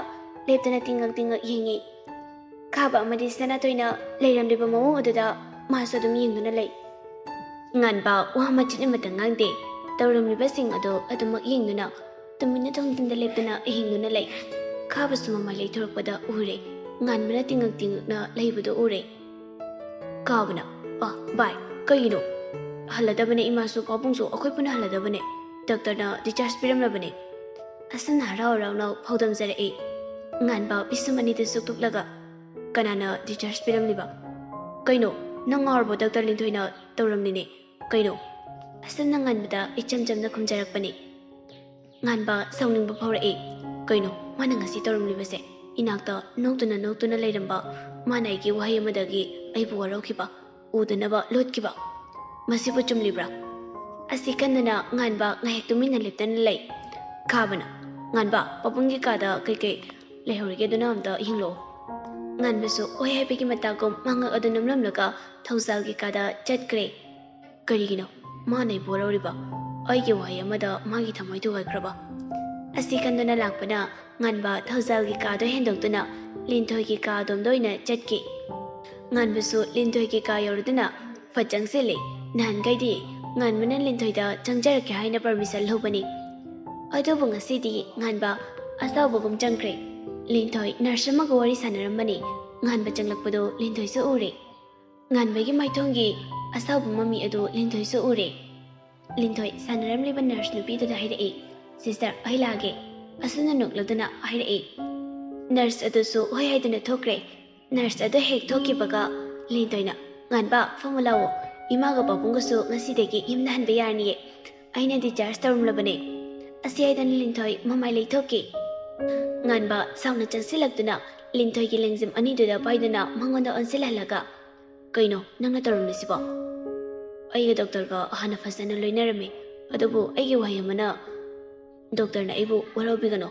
ꯂꯦꯞꯇꯨꯅ ꯇꯤꯡꯉꯛ ꯇꯤꯡꯉꯛ ꯌꯦꯡꯉꯤ꯫ ꯈꯥꯕ ꯑꯃꯗꯤ ꯁꯅꯥꯊꯣꯏꯅ ꯂꯩꯔꯝꯂꯤꯕ ꯃꯑꯣꯡ ꯑꯗꯨꯗ ꯃꯥꯁꯨ ꯑꯗꯨꯝ ꯌꯦꯡꯗꯨꯅ ꯂꯩ꯫ ꯉꯥꯟꯕ ꯋꯥ ꯃꯆꯤꯠ ꯑꯃꯠꯇ ꯉꯥꯡꯗꯦ꯫ ꯇꯧꯔꯝꯂꯤꯕꯁꯤꯡ ꯑꯗꯨ ꯑꯗꯨꯃꯛ ꯌꯦꯡꯗꯨꯅ ꯇꯨꯃꯤꯟꯅ ꯊꯣꯡꯖꯤꯟꯗ ꯂꯦꯞꯇꯨꯅ ꯌꯦꯡꯗꯨꯅ ꯂꯩ꯫ ꯈꯥꯕꯁꯨ ꯃꯃꯥꯏ ꯂꯩꯊꯣꯔꯛꯄꯗ ꯎꯔꯦ꯫ ꯉꯥꯟꯕꯅ ꯇꯤꯡꯉꯛ ꯇꯤꯡꯉꯛꯅ ꯂꯩꯕꯗꯨ ꯎꯔꯦ꯫ ꯈꯥꯕꯅ, "ꯑ, ꯚꯥꯏ, ꯀꯩꯅꯣ? ꯍꯜꯂꯗꯕꯅꯦ ꯏꯃꯥꯁꯨ ꯄꯥꯕꯨꯡꯁꯨ, ꯑꯩꯈꯣꯏ ꯄꯨꯟꯅ ꯍꯜꯂꯗꯕꯅꯦ꯫ ꯗꯥꯛꯇꯔꯅ discharge ꯄꯤꯔꯝꯂꯕꯅꯦ," ꯑꯁꯨꯝꯅ ꯍꯔꯥꯎ ꯍꯔꯥꯎꯅ ꯐꯥꯎꯗꯝꯖꯔꯛꯏ꯫ ꯉꯥꯟꯕ ꯄꯤꯁꯨꯝ ꯑꯅꯤꯗꯨ ꯁꯨꯛꯇꯨꯛꯂꯒ, "ꯀꯅꯥꯅ discharge ꯄꯤꯔꯝꯂꯤꯕ? ꯀꯩꯅꯣ, ꯅꯪ ꯉꯥꯎꯔꯕꯣ? ꯗꯥꯛꯇꯔ ꯂꯤꯟꯊꯣꯏꯅ ꯇꯧꯔꯝꯂꯤꯅꯦ꯫ ꯀꯩꯅꯣ?" ꯑꯁꯨꯝꯅ ꯉꯥꯟꯕꯗ ꯏꯆꯝ ꯆꯝꯅ ꯈꯨꯝꯖꯔꯛꯄꯅꯤ꯫ ꯉꯥꯟꯕ ꯁꯥꯎꯅꯤꯡꯕ ꯐꯥꯎꯔꯛꯏ꯫ ꯀꯩꯅꯣ ꯃꯥꯅ ꯉꯁꯤ ꯇꯧꯔꯝꯂꯤꯕꯁꯦ? ꯏꯅꯥꯛꯇ ꯅꯣꯛꯇꯨꯅ ꯅꯣꯛꯇꯨꯅ ꯂꯩꯔꯝꯕ ꯃꯥꯅ ꯑꯩꯒꯤ ꯋꯥꯍꯩ ꯑꯃꯗꯒꯤ ꯑꯩꯕꯨ ꯋꯥꯔꯧꯈꯤꯕ, ꯎꯗꯅꯕ ꯂꯣꯠꯈꯤꯕ꯫ ꯃꯁꯤꯕꯨ ꯆꯨꯝꯂꯤꯕ꯭ꯔꯥ? ꯑꯁꯤ ꯈꯟꯗꯨꯅ ꯉꯥꯟꯕ ꯉꯥꯏꯍꯥꯛ ꯇꯨꯃꯤꯟꯅ ꯂꯦꯞꯇꯅ ꯂꯩ꯫ ꯈꯥꯕꯅ, "ꯉꯥꯟꯕ, ꯄꯥꯕꯨꯡꯒꯤ ꯀꯥꯗ ꯀꯩꯀꯩ ꯂꯩꯍꯧꯔꯤꯒꯦ ꯑꯗꯨꯅ ꯑꯝꯇ ꯌꯦꯡꯂꯛꯑꯣ꯫" ꯉꯥꯟꯕꯁꯨ ꯍꯣꯏ ꯍꯥꯏꯕꯒꯤ ꯃꯇꯥꯒꯨꯝ ꯃꯉꯛ ꯑꯗꯨ ꯅꯝꯂꯝꯂꯒ ꯊꯧꯖꯥꯜꯒꯤ ꯀꯥꯗ ꯆꯠꯈ꯭ꯔꯦ꯫ ꯀꯔꯤꯒꯤꯅꯣ ꯃꯥꯅ ꯑꯩꯕꯨ ꯋꯥꯔꯧꯔꯤꯕ? ꯑꯩꯒꯤ ꯋꯥꯍꯩ ꯑꯃꯗ ꯃꯥꯒꯤ ꯊꯃꯣꯏ ꯊꯨꯒꯥꯏꯈ꯭ꯔꯕ? ꯑꯁꯤ ꯈꯟꯗꯨꯅ ꯂꯥꯛꯄꯅ ꯉꯥꯟꯕ ꯊꯧꯖꯥꯜꯒꯤ ꯀꯥꯗꯣ ꯍꯦꯟꯗꯣꯛꯇꯨꯅ ꯂꯤꯟꯊꯣꯏꯒꯤ ꯀꯥ ꯑꯗꯣꯝꯗ ꯑꯣꯏꯅ ꯆꯠꯈꯤ꯫ ꯉꯥꯟꯕꯁꯨ ꯂꯤꯟꯊꯣꯏꯒꯤ ꯀꯥ ꯌꯧꯔꯗꯨꯅ ꯐꯠ ꯆꯪꯁꯤꯜꯂꯤ꯫ ꯅꯍꯥꯟꯈꯩꯗꯤ ꯉꯥꯟꯕꯅ ꯂꯤꯟꯊꯣꯏꯗ ꯆꯪꯖꯔꯛꯀꯦ ꯍꯥꯏꯅ permission ꯂꯧꯕꯅꯤ꯫ ꯑꯗꯨꯕꯨ ꯉꯁꯤꯗꯤ ꯉꯥꯟꯕ ꯑꯁꯥꯎꯕꯒꯨꯝ ꯆꯪꯈ꯭ꯔꯦ꯫ ꯂꯤꯟꯊꯣꯏ ꯅꯔꯁ ꯑꯃꯒ ꯋꯥꯔꯤ ꯁꯥꯟꯅꯔꯝꯕꯅꯤ꯫ ꯉꯥꯟꯕ ꯆꯪꯂꯛꯄꯗꯨ ꯂꯤꯟꯊꯣꯏꯁꯨ ꯎꯔꯦ꯫ ꯉꯥꯟꯕꯒꯤ ꯃꯥꯏꯊꯣꯡꯒꯤ ꯑꯁꯥꯎꯕ ꯃꯃꯤ ꯑꯗꯨ ꯂꯤꯟꯊꯣꯏꯁꯨ ꯎꯔꯦ꯫ ꯂꯤꯟꯊꯣꯏ ꯁꯥꯟꯅꯔꯝꯂꯤꯕ ꯅꯔꯁ ꯅꯨꯄꯤꯗꯨꯗ ꯍꯥꯏꯔꯛꯏ, "ꯁꯤꯁꯇꯔ, ꯑꯩ ꯂꯥꯛꯑꯒꯦ"꯫ ꯑꯁꯨꯝꯅ ꯅꯣꯛꯂꯗꯨꯅ ꯍꯥꯏꯔꯛꯏ꯫ ꯅꯔꯁ ꯑꯗꯨꯁꯨ ꯍꯣꯏ ꯍꯥꯏꯗꯨꯅ ꯊꯣꯛꯈ꯭ꯔꯦ꯫ ꯅꯔꯁ ꯑꯗꯨ ꯍꯦꯛ ꯊꯣꯛꯈꯤꯕꯒ ꯂꯤꯟꯊꯣꯏꯅ, "ꯉꯥꯟꯕ, ꯐꯝꯃꯨ ꯂꯥꯛꯑꯣ꯫ ꯏꯃꯥꯒ ꯄꯥꯕꯨꯡꯒꯁꯨ ꯉꯁꯤꯗꯒꯤ ꯌꯨꯝꯗ ꯍꯟꯕ ꯌꯥꯔꯅꯤꯌꯦ꯫ ꯑꯩꯅ discharge ꯇꯧꯔꯝꯂꯕꯅꯦ"꯫ ꯑꯁꯤ ꯍꯥꯏꯗꯅ ꯂꯤꯟꯊꯣꯏ ꯃꯃꯥꯏ ꯂꯩꯊꯣꯛꯈꯤ꯫ ꯉꯥꯟꯕ ꯁꯥꯎꯅ ꯆꯪꯁꯤꯜꯂꯛꯇꯨꯅ ꯂꯤꯟꯊꯣꯏꯒꯤ ꯂꯦꯡꯖꯨꯝ ꯑꯅꯤꯗꯨꯗ ꯄꯥꯏꯗꯨꯅ ꯃꯉꯣꯟꯗ ꯑꯣꯟꯁꯤꯜꯍꯜꯂꯒ, "ꯀꯩꯅꯣ ꯅꯪꯅ ꯇꯧꯔꯝꯂꯤꯁꯤꯕꯣ? ꯑꯩꯒ ꯗꯣꯛꯇꯔꯒ ꯍꯥꯟꯅ ꯐꯖꯅ ꯂꯣꯏꯅꯔꯝꯃꯤ, ꯑꯗꯨꯕꯨ ꯑꯩꯒꯤ ꯋꯥꯍꯩ ꯑꯃꯅ ꯗꯣꯛꯇꯔꯅ ꯑꯩꯕꯨ ꯋꯥꯔꯧꯕꯤꯒꯅꯨ꯫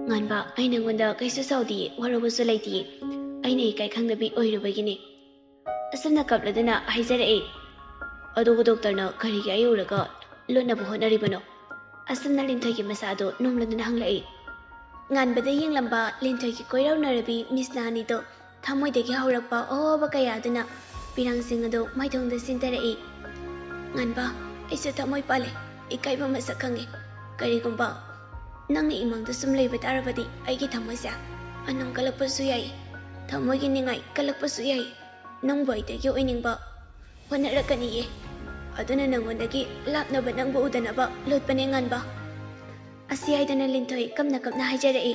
ꯉꯥꯟꯕ, ꯑꯩ ꯅꯪꯉꯣꯟꯗ ꯀꯩꯁꯨ ꯁꯥꯎꯗꯤꯌꯦ, ꯋꯥꯔꯧꯕꯁꯨ ꯂꯩꯇꯤꯌꯦ꯫ ꯑꯩꯅ ꯏꯀꯥꯏ ꯈꯪꯗꯕꯤ ꯑꯣꯏꯔꯨꯕꯒꯤꯅꯦ"꯫ ꯑꯁꯨꯝꯅ ꯀꯞꯂꯗꯨꯅ ꯍꯥꯏꯖꯔꯛꯏ꯫ "ꯑꯗꯨꯕꯨ ꯗꯣꯛꯇꯔꯅ ꯀꯔꯤꯒꯤ ꯑꯩ ꯎꯔꯒ ꯂꯣꯠꯅꯕ ꯍꯣꯠꯅꯔꯤꯕꯅꯣ?" ꯑꯁꯨꯝꯅ ꯂꯤꯟꯊꯣꯏꯒꯤ ꯃꯁꯥꯗꯨ ꯅꯣꯝꯂꯗꯨꯅ ꯍꯪꯂꯛꯏ꯫ ꯉꯥꯟꯕꯗ ꯌꯦꯡꯂꯝꯕ ꯂꯤꯟꯊꯣꯏꯒꯤ ꯀꯣꯏꯔꯥꯎꯅꯔꯕꯤ ꯃꯤꯁ ꯅꯥꯅꯤꯗꯣ ꯊꯃꯣꯏꯗꯒꯤ ꯍꯧꯔꯛꯄ ꯑꯍꯣꯕ ꯀꯌꯥ ꯑꯗꯨꯅ ꯄꯤꯔꯥꯡꯁꯤꯡ ꯑꯗꯨ ꯃꯥꯏꯊꯣꯡꯗ ꯁꯤꯟꯊꯔꯛꯏ꯫ "ꯉꯥꯟꯕ, ꯑꯩꯁꯨ ꯊꯃꯣꯏ ꯄꯥꯜꯂꯦ, ꯏꯀꯥꯏꯕ ꯃꯁꯛ ꯈꯪꯉꯦ꯫ ꯀꯔꯤꯒꯨꯝꯕ ꯅꯪꯅ ꯏꯃꯥꯡꯗ ꯁꯨꯝ ꯂꯩꯕ ꯇꯥꯔꯕꯗꯤ ꯑꯩꯒꯤ ꯊꯃꯣꯏꯁꯦ ꯑꯅꯝ ꯀꯜꯂꯛꯄꯁꯨ ꯌꯥꯏ, ꯊꯃꯣꯏꯒꯤ ꯅꯤꯡꯉꯥꯏ ꯀꯜꯂꯛꯄꯁꯨ ꯌꯥꯏ꯫ ꯅꯪꯕꯨ ꯑꯩꯗꯒꯤ ꯑꯣꯏꯅꯤꯡꯕ ꯍꯣꯠꯅꯔꯛꯀꯅꯤꯌꯦ꯫ ꯑꯗꯨꯅ ꯅꯪꯉꯣꯟꯗꯒꯤ ꯂꯥꯞꯅꯕ ꯅꯪꯕꯨ ꯎꯗꯅꯕ ꯂꯣꯠꯄꯅꯦ ꯉꯥꯟꯕ"꯫ ꯑꯁꯤ ꯍꯥꯏꯗꯅ ꯂꯤꯟꯊꯣꯏ ꯀꯞꯅ ꯀꯞꯅ ꯍꯥꯏꯖꯔꯛꯏ꯫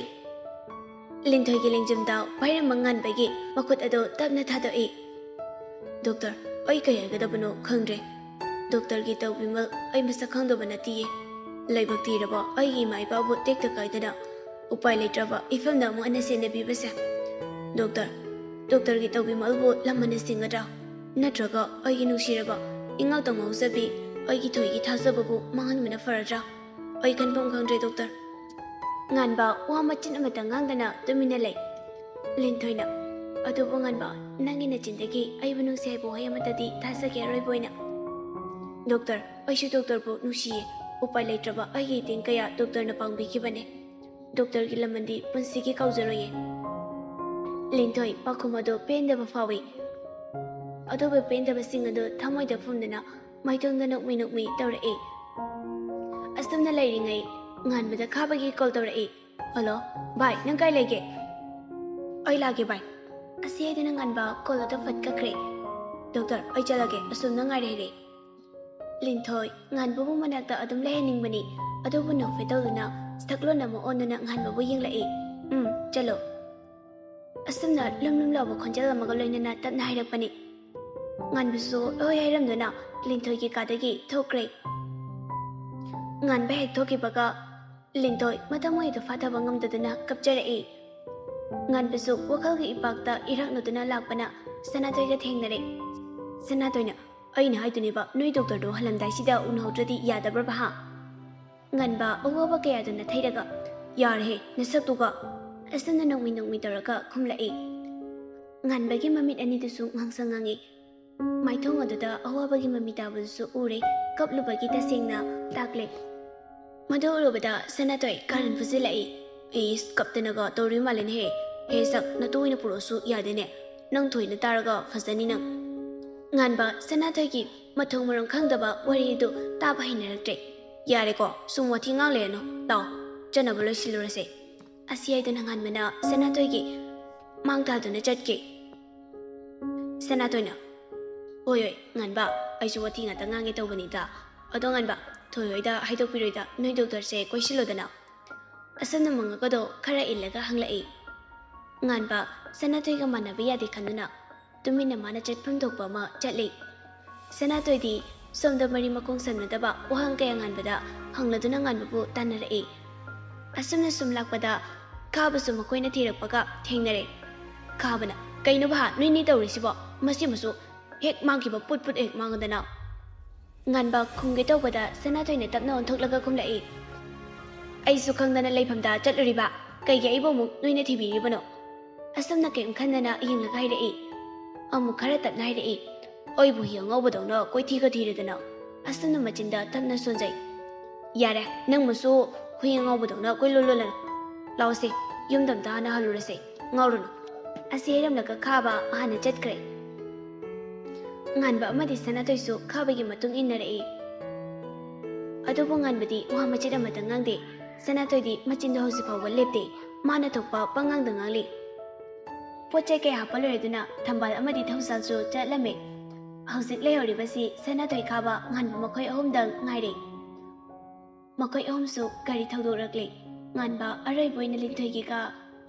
ꯂꯤꯟꯊꯣꯏꯒꯤ ꯂꯦꯡꯖꯨꯝꯗ ꯄꯥꯏꯔꯝꯕ ꯉꯥꯟꯕꯒꯤ ꯃꯈꯨꯠ ꯑꯗꯨ ꯇꯞꯅ ꯊꯥꯗꯣꯛꯏ꯫ "ꯗꯣꯛꯇꯔ, ꯑꯩ ꯀꯩ ꯍꯥꯏꯒꯗꯕꯅꯣ ꯈꯪꯗ꯭ꯔꯦ꯫ ꯗꯣꯛꯇꯔꯒꯤ ꯇꯧꯕꯤꯃꯜ ꯑꯩ ꯃꯁꯛ ꯈꯪꯗꯕ ꯅꯠꯇꯤꯌꯦ꯫ ꯂꯥꯏꯕꯛ ꯊꯤꯔꯕ ꯑꯩꯒꯤ ꯏꯃꯥ ꯏꯄꯥꯕꯨ ꯇꯦꯛꯇ ꯀꯥꯏꯗꯅ ꯎꯄꯥꯏ ꯂꯩꯇ꯭ꯔꯕ ꯏꯐꯝꯗ ꯑꯃꯨꯛ ꯍꯟꯅ ꯁꯦꯟꯅꯕꯤꯕꯁꯦ꯫ ꯗꯣꯛꯇꯔ, ꯗꯣꯛꯇꯔꯒꯤ ꯇꯧꯕꯤꯃꯜꯕꯨ ꯂꯃꯟꯅ ꯁꯤꯡꯒꯗ꯭ꯔꯥ? ꯅꯠꯇ꯭ꯔꯒ ꯑꯩꯒꯤ ꯅꯨꯡꯁꯤꯔꯕ ꯏꯉꯥꯎꯇ ꯉꯥꯎꯖꯕꯤ ꯑꯩꯒꯤ ꯊꯣꯏꯒꯤ ꯊꯥꯖꯕꯕꯨ ꯃꯥꯡꯍꯟꯕꯅ ꯐꯔꯗ꯭ꯔꯥ? ꯑꯩ ꯈꯟꯐꯝ ꯈꯪꯗ꯭ꯔꯦ ꯗꯣꯛꯇꯔ"꯫ ꯉꯥꯟꯕ ꯋꯥ ꯃꯆꯤꯟ ꯑꯃꯠꯇ ꯉꯥꯡꯗꯅ ꯇꯨꯃꯤꯟꯅ ꯂꯩ꯫ ꯂꯤꯟꯊꯣꯏꯅ, "ꯑꯗꯨꯕꯨ ꯉꯥꯟꯕ, ꯅꯪꯒꯤ ꯅꯆꯤꯟꯗꯒꯤ ꯑꯩꯕꯨ ꯅꯨꯡꯁꯤ ꯍꯥꯏꯕ ꯋꯥꯍꯩ ꯑꯃꯠꯇꯗꯤ ꯊꯥꯖꯒꯦ ꯑꯔꯣꯏꯕ ꯑꯣꯏꯅ"꯫ "ꯗꯣꯛꯇꯔ, ꯑꯩꯁꯨ ꯗꯣꯛꯇꯔꯕꯨ ꯅꯨꯡꯁꯤꯌꯦ꯫ ꯎꯄꯥꯏ ꯂꯩꯇ꯭ꯔꯕ ꯑꯩꯒꯤ ꯏꯇꯦꯡ ꯀꯌꯥ ꯗꯣꯛꯇꯔꯅ ꯄꯥꯡꯕꯤꯈꯤꯕꯅꯦ꯫ ꯗꯣꯛꯇꯔꯒꯤ ꯂꯃꯟꯗꯤ ꯄꯨꯟꯁꯤꯒꯤ ꯀꯥꯎꯖꯔꯣꯏꯌꯦ"꯫ ꯂꯤꯟꯊꯣꯏ ꯄꯥꯎꯈꯨꯝ ꯑꯗꯨ ꯄꯦꯟꯗꯕ ꯐꯥꯎꯏ꯫ ꯑꯗꯨꯕꯨ ꯄꯦꯟꯗꯕꯁꯤꯡ ꯑꯗꯨ ꯊꯃꯣꯏꯗ ꯐꯨꯝꯗꯨꯅ ꯃꯥꯏꯊꯣꯡꯗ ꯅꯣꯛꯃꯤ ꯅꯣꯛꯃꯤ ꯇꯧꯔꯛꯏ꯫ ꯑꯁꯨꯝꯅ ꯂꯩꯔꯤꯉꯩ ꯉꯥꯟꯕꯗ ꯈꯥꯕꯒꯤ ꯀꯣꯜ ꯇꯧꯔꯛꯏ꯫ ꯍꯜꯂꯣ, ꯚꯥꯏ, ꯅꯪ ꯀꯥꯏ ꯂꯩꯒꯦ? ꯑꯩ ꯂꯥꯛꯀꯦ, ꯚꯥꯏ꯫ ꯑꯁꯤ ꯍꯥꯏꯗꯨꯅ ꯉꯥꯟꯕ ꯀꯣꯜ ꯑꯗꯨ ꯐꯠ ꯀꯛꯈ꯭ꯔꯦ꯫ ꯗꯣꯛꯇꯔ, ꯑꯩ ꯆꯠꯂꯒꯦ, ꯑꯁꯣꯝꯗ ꯉꯥꯏꯔꯦ ꯍꯥꯏꯔꯦ꯫ ꯂꯤꯟꯊꯣꯏ ꯉꯥꯟꯕꯕꯨ ꯃꯅꯥꯛꯇ ꯑꯗꯨꯝ ꯂꯩꯍꯟꯅꯤꯡꯕꯅꯤ, ꯑꯗꯨꯕꯨ ꯅꯣꯛꯐꯦꯠ ꯇꯧꯗꯨꯅ ꯁꯛꯂꯣꯟ ꯑꯃ ꯑꯣꯟꯗꯨꯅ ꯉꯥꯟꯕꯕꯨ ꯌꯦꯡꯂꯛꯏ꯫ "ꯎꯝ, ꯆꯠꯂꯣ"꯫ ꯑꯁꯨꯝꯅ ꯂꯨꯝ ꯂꯨꯝ ꯂꯥꯎꯕ ꯈꯣꯟꯖꯦꯜ ꯑꯃꯒ ꯂꯣꯏꯅꯅ ꯇꯞꯅ ꯍꯥꯏꯔꯛꯄꯅꯤ꯫ ꯉꯥꯟꯕꯁꯨ ꯍꯣꯏ ꯍꯥꯏꯔꯝꯗꯨꯅ ꯂꯤꯟꯊꯣꯏꯒꯤ ꯀꯥꯗꯒꯤ ꯊꯣꯛꯈ꯭ꯔꯦ꯫ ꯉꯥꯟꯕ ꯍꯦꯛ ꯊꯣꯛꯈꯤꯕꯒ ꯂꯤꯟꯊꯣꯏ ꯃꯊꯃꯣꯏꯗꯨ ꯐꯥꯊꯕ ꯉꯝꯗꯗꯨꯅ ꯀꯞꯆꯔꯛꯏ꯫ ꯉꯥꯟꯕꯁꯨ ꯋꯥꯈꯜꯒꯤ ꯏꯄꯥꯛꯇ ꯏꯔꯥꯛꯅꯗꯨꯅ ꯂꯥꯛꯄꯅ ꯁꯅꯥꯇꯣꯏꯒ ꯊꯦꯡꯅꯔꯦ꯫ ꯁꯅꯥꯇꯣꯏꯅ, "ꯑꯩꯅ ꯍꯥꯏꯗꯨꯅꯦꯕ, ꯅꯣꯏ ꯗꯣꯛꯇꯔꯗꯣ ꯍꯜꯂꯝꯗꯥꯏꯁꯤꯗ ꯎꯅꯍꯧꯗ꯭ꯔꯗꯤ ꯌꯥꯗꯕ꯭ꯔꯕ ꯍꯥ?" ꯉꯥꯟꯕ ꯑꯋꯥꯕ ꯀꯌꯥꯗꯨꯅ ꯊꯩꯔꯒ, "ꯌꯥꯔꯦꯍꯦ, ꯅꯁꯛꯇꯨꯒ!" ꯑꯁꯨꯝꯅ ꯅꯣꯡꯃꯤ ꯅꯣꯡꯃꯤ ꯇꯧꯔꯒ ꯈꯨꯝꯂꯛꯏ꯫ ꯉꯥꯟꯕꯒꯤ ꯃꯃꯤꯠ ꯑꯅꯤꯗꯨꯁꯨ ꯉꯥꯡꯁꯪ ꯉꯥꯡꯉꯤ꯫ ꯃꯥꯏꯊꯣꯡ ꯑꯗꯨꯗ ꯑꯋꯥꯕꯒꯤ ꯃꯃꯤ ꯇꯥꯕꯗꯨꯁꯨ ꯎꯔꯦ꯫ ꯀꯞꯂꯨꯕꯒꯤ ꯇꯁꯦꯡꯅ ꯇꯥꯛꯂꯦ꯫ ꯃꯗꯨ ꯎꯔꯨꯕꯗ ꯁꯅꯥꯇꯣꯏ ꯀꯥꯔꯟ ꯐꯨꯖꯤꯜꯂꯛꯏ꯫ "ꯏꯁ, ꯀꯞꯇꯅꯒ ꯇꯧꯔꯤ ꯃꯥꯜꯂꯦꯅꯦꯍꯦ꯫ ꯍꯦ ꯁꯛ, ꯅꯇꯨ ꯑꯣꯏꯅ ꯄꯨꯔꯛꯑꯁꯨ ꯌꯥꯗꯦꯅꯦ꯫ ꯅꯪ ꯊꯣꯏꯅ ꯇꯥꯔꯒ ꯐꯖꯅꯤ ꯅꯪ"꯫ ꯉꯥꯟꯕ ꯁꯅꯥꯇꯣꯏꯒꯤ ꯃꯊꯣꯡ ꯃꯔꯝ ꯈꯪꯗꯕ ꯋꯥꯔꯤ ꯑꯗꯨ ꯇꯥꯕ ꯍꯩꯅꯔꯛꯇ꯭ꯔꯦ꯫ "ꯌꯥꯔꯦꯀꯣ, ꯁꯨꯝ ꯋꯥꯊꯤ ꯉꯥꯡ ꯂꯩꯔꯅꯨ꯫ ꯂꯥꯎ, ꯆꯠꯅꯕ ꯂꯣꯏꯁꯤꯜꯂꯨꯔꯁꯦ"꯫ ꯑꯁꯤ ꯍꯥꯏꯗꯨꯅ ꯉꯥꯟꯕꯅ ꯁꯅꯥꯇꯣꯏꯒꯤ ꯃꯥꯡ ꯊꯥꯗꯨꯅ ꯆꯠꯈꯤ꯫ ꯁꯅꯥꯇꯣꯏꯅ, "ꯍꯣꯏ, ꯍꯣꯏ, ꯉꯥꯟꯕ, ꯑꯩꯁꯨ ꯋꯥꯊꯤ ꯉꯥꯛꯇ ꯉꯥꯡꯒꯦ ꯇꯧꯕꯅꯤꯗ꯫ ꯑꯗꯣ ꯉꯥꯟꯕ, ꯊꯣꯏ ꯍꯣꯏꯗ ꯍꯥꯏꯗꯣꯛꯄꯤꯔꯣꯏꯗ, ꯅꯣꯏ ꯗꯣꯛꯇꯔꯁꯦ ꯀꯣꯏꯁꯤꯜꯂꯣꯗꯅ"꯫ ꯑꯁꯨꯝꯅ ꯃꯉꯛ ꯑꯗꯣ ꯈꯔ ꯏꯜꯂꯒ ꯍꯪꯂꯛꯏ꯫ ꯉꯥꯟꯕ ꯁꯅꯥꯇꯣꯏꯒ ꯃꯥꯟꯅꯕ ꯌꯥꯗꯦ ꯈꯟꯗꯨꯅ ꯇꯨꯃꯤꯟꯅ ꯃꯥꯅ ꯆꯠꯐꯝ ꯊꯣꯛꯄ ꯑꯃ ꯆꯠꯂꯤ꯫ ꯁꯅꯥꯇꯣꯏꯗꯤ ꯁꯣꯝꯗ ꯃꯔꯤ ꯃꯈꯣꯡ ꯁꯝꯅꯗꯕ ꯋꯥꯍꯪ ꯀꯌꯥ ꯉꯥꯟꯕꯗ ꯍꯪꯂꯗꯨꯅ ꯉꯥꯟꯕꯕꯨ ꯇꯥꯟꯅꯔꯛꯏ꯫ ꯑꯁꯨꯝꯅ ꯁꯨꯝ ꯂꯥꯛꯄꯗ ꯈꯥꯕꯁꯨ ꯃꯈꯣꯏꯅ ꯊꯤꯔꯛꯄꯒ ꯊꯦꯡꯅꯔꯦ꯫ ꯈꯥꯕꯅ, "ꯀꯩꯅꯣ ꯚꯥ, ꯅꯣꯏꯅꯤ ꯇꯧꯔꯤꯁꯤꯕꯣ? ꯃꯁꯤꯃꯁꯨ ꯍꯦꯛ ꯃꯥꯡꯈꯤꯕ ꯄꯨꯠ ꯄꯨꯠ ꯍꯦꯛ ꯃꯥꯡꯉꯗꯅ"꯫ ꯉꯥꯟꯕ ꯈꯨꯝꯒꯦ ꯇꯧꯕꯗ ꯁꯅꯥꯇꯣꯏꯅ ꯇꯞꯅ ꯑꯣꯟꯊꯣꯛꯂꯒ ꯈꯨꯝꯂꯛꯏ꯫ "ꯑꯩꯁꯨ ꯈꯪꯗꯅ ꯂꯩꯐꯝꯗ ꯆꯠꯂꯨꯔꯤꯕ? ꯀꯩꯒꯤ ꯑꯩꯕꯨ ꯑꯃꯨꯛ ꯅꯣꯏꯅ ꯊꯤꯕꯤꯔꯤꯕꯅꯣ?" ꯑꯁꯨꯝꯅ ꯀꯔꯤꯝ ꯈꯟꯗꯅ ꯌꯦꯡꯂꯒ ꯍꯥꯏꯔꯛꯏ꯫ ꯑꯃꯨꯛ ꯈꯔ ꯇꯞꯅ ꯍꯥꯏꯔꯛꯏ꯫ "ꯑꯩꯕꯨ ꯍꯨꯏ ꯑꯉꯧꯕꯗꯧꯅ ꯀꯣꯏꯊꯤꯒ ꯊꯤꯔꯗꯅ"꯫ ꯑꯁꯨꯝꯅ ꯃꯆꯤꯟꯗ ꯇꯞꯅ ꯁꯣꯟꯖꯩ꯫ "ꯌꯥꯔꯦ, ꯅꯪꯕꯨꯁꯨ ꯍꯨꯏ ꯑꯉꯧꯕꯗꯧꯅ ꯀꯣꯏꯂꯣꯜ ꯂꯣꯜꯂꯅꯨ꯫ ꯂꯥꯎꯁꯦ, ꯌꯨꯝꯗ ꯑꯝꯇ ꯍꯥꯟꯅ ꯍꯜꯂꯨꯔꯁꯦ꯫ ꯉꯥꯎꯔꯨꯅꯨ"꯫ ꯑꯁꯤ ꯍꯥꯏꯔꯝꯂꯒ ꯈꯥꯕ ꯍꯥꯟꯅ ꯆꯠꯈ꯭ꯔꯦ꯫ ꯉꯥꯟꯕ ꯑꯃꯗꯤ ꯁꯅꯥꯇꯣꯏꯁꯨ ꯈꯥꯕꯒꯤ ꯃꯇꯨꯡ ꯏꯟꯅꯔꯛꯏ꯫ ꯑꯗꯨꯕꯨ ꯉꯥꯟꯕꯗꯤ ꯋꯥ ꯃꯆꯦꯠ ꯑꯃꯇ ꯉꯥꯡꯗꯦ꯫ ꯁꯅꯥꯊꯣꯏꯗꯤ ꯃꯆꯤꯟꯗꯣ ꯍꯧꯖꯤꯛ ꯐꯥꯎꯕ ꯂꯦꯞꯇꯦ꯫ ꯃꯥꯅ ꯊꯣꯛꯄ ꯄꯉꯥꯡꯗ ꯉꯥꯡꯂꯤ꯫ ꯄꯣꯠ ꯆꯩ ꯀꯌꯥ ꯍꯥꯞꯄ ꯂꯣꯏꯔꯗꯨꯅ ꯊꯝꯕꯥꯜ ꯑꯃꯗꯤ ꯊꯧꯖꯥꯜꯁꯨ ꯆꯠꯂꯝꯃꯦ꯫ ꯍꯧꯖꯤꯛ ꯂꯩꯍꯧꯔꯤꯕꯁꯤ ꯁꯅꯥꯊꯣꯏ, ꯈꯥꯕ, ꯉꯥꯟꯕ ꯃꯈꯣꯏ ꯑꯍꯨꯝꯗꯪ ꯉꯥꯏꯔꯦ꯫ ꯃꯈꯣꯏ ꯑꯍꯨꯝꯁꯨ ꯀꯔꯤ ꯊꯧꯗꯣꯔꯛꯂꯦ? ꯉꯥꯟꯕ ꯑꯔꯣꯏꯕ ꯑꯣꯏꯅ ꯂꯤꯟꯊꯣꯏꯒꯤ ꯀꯥ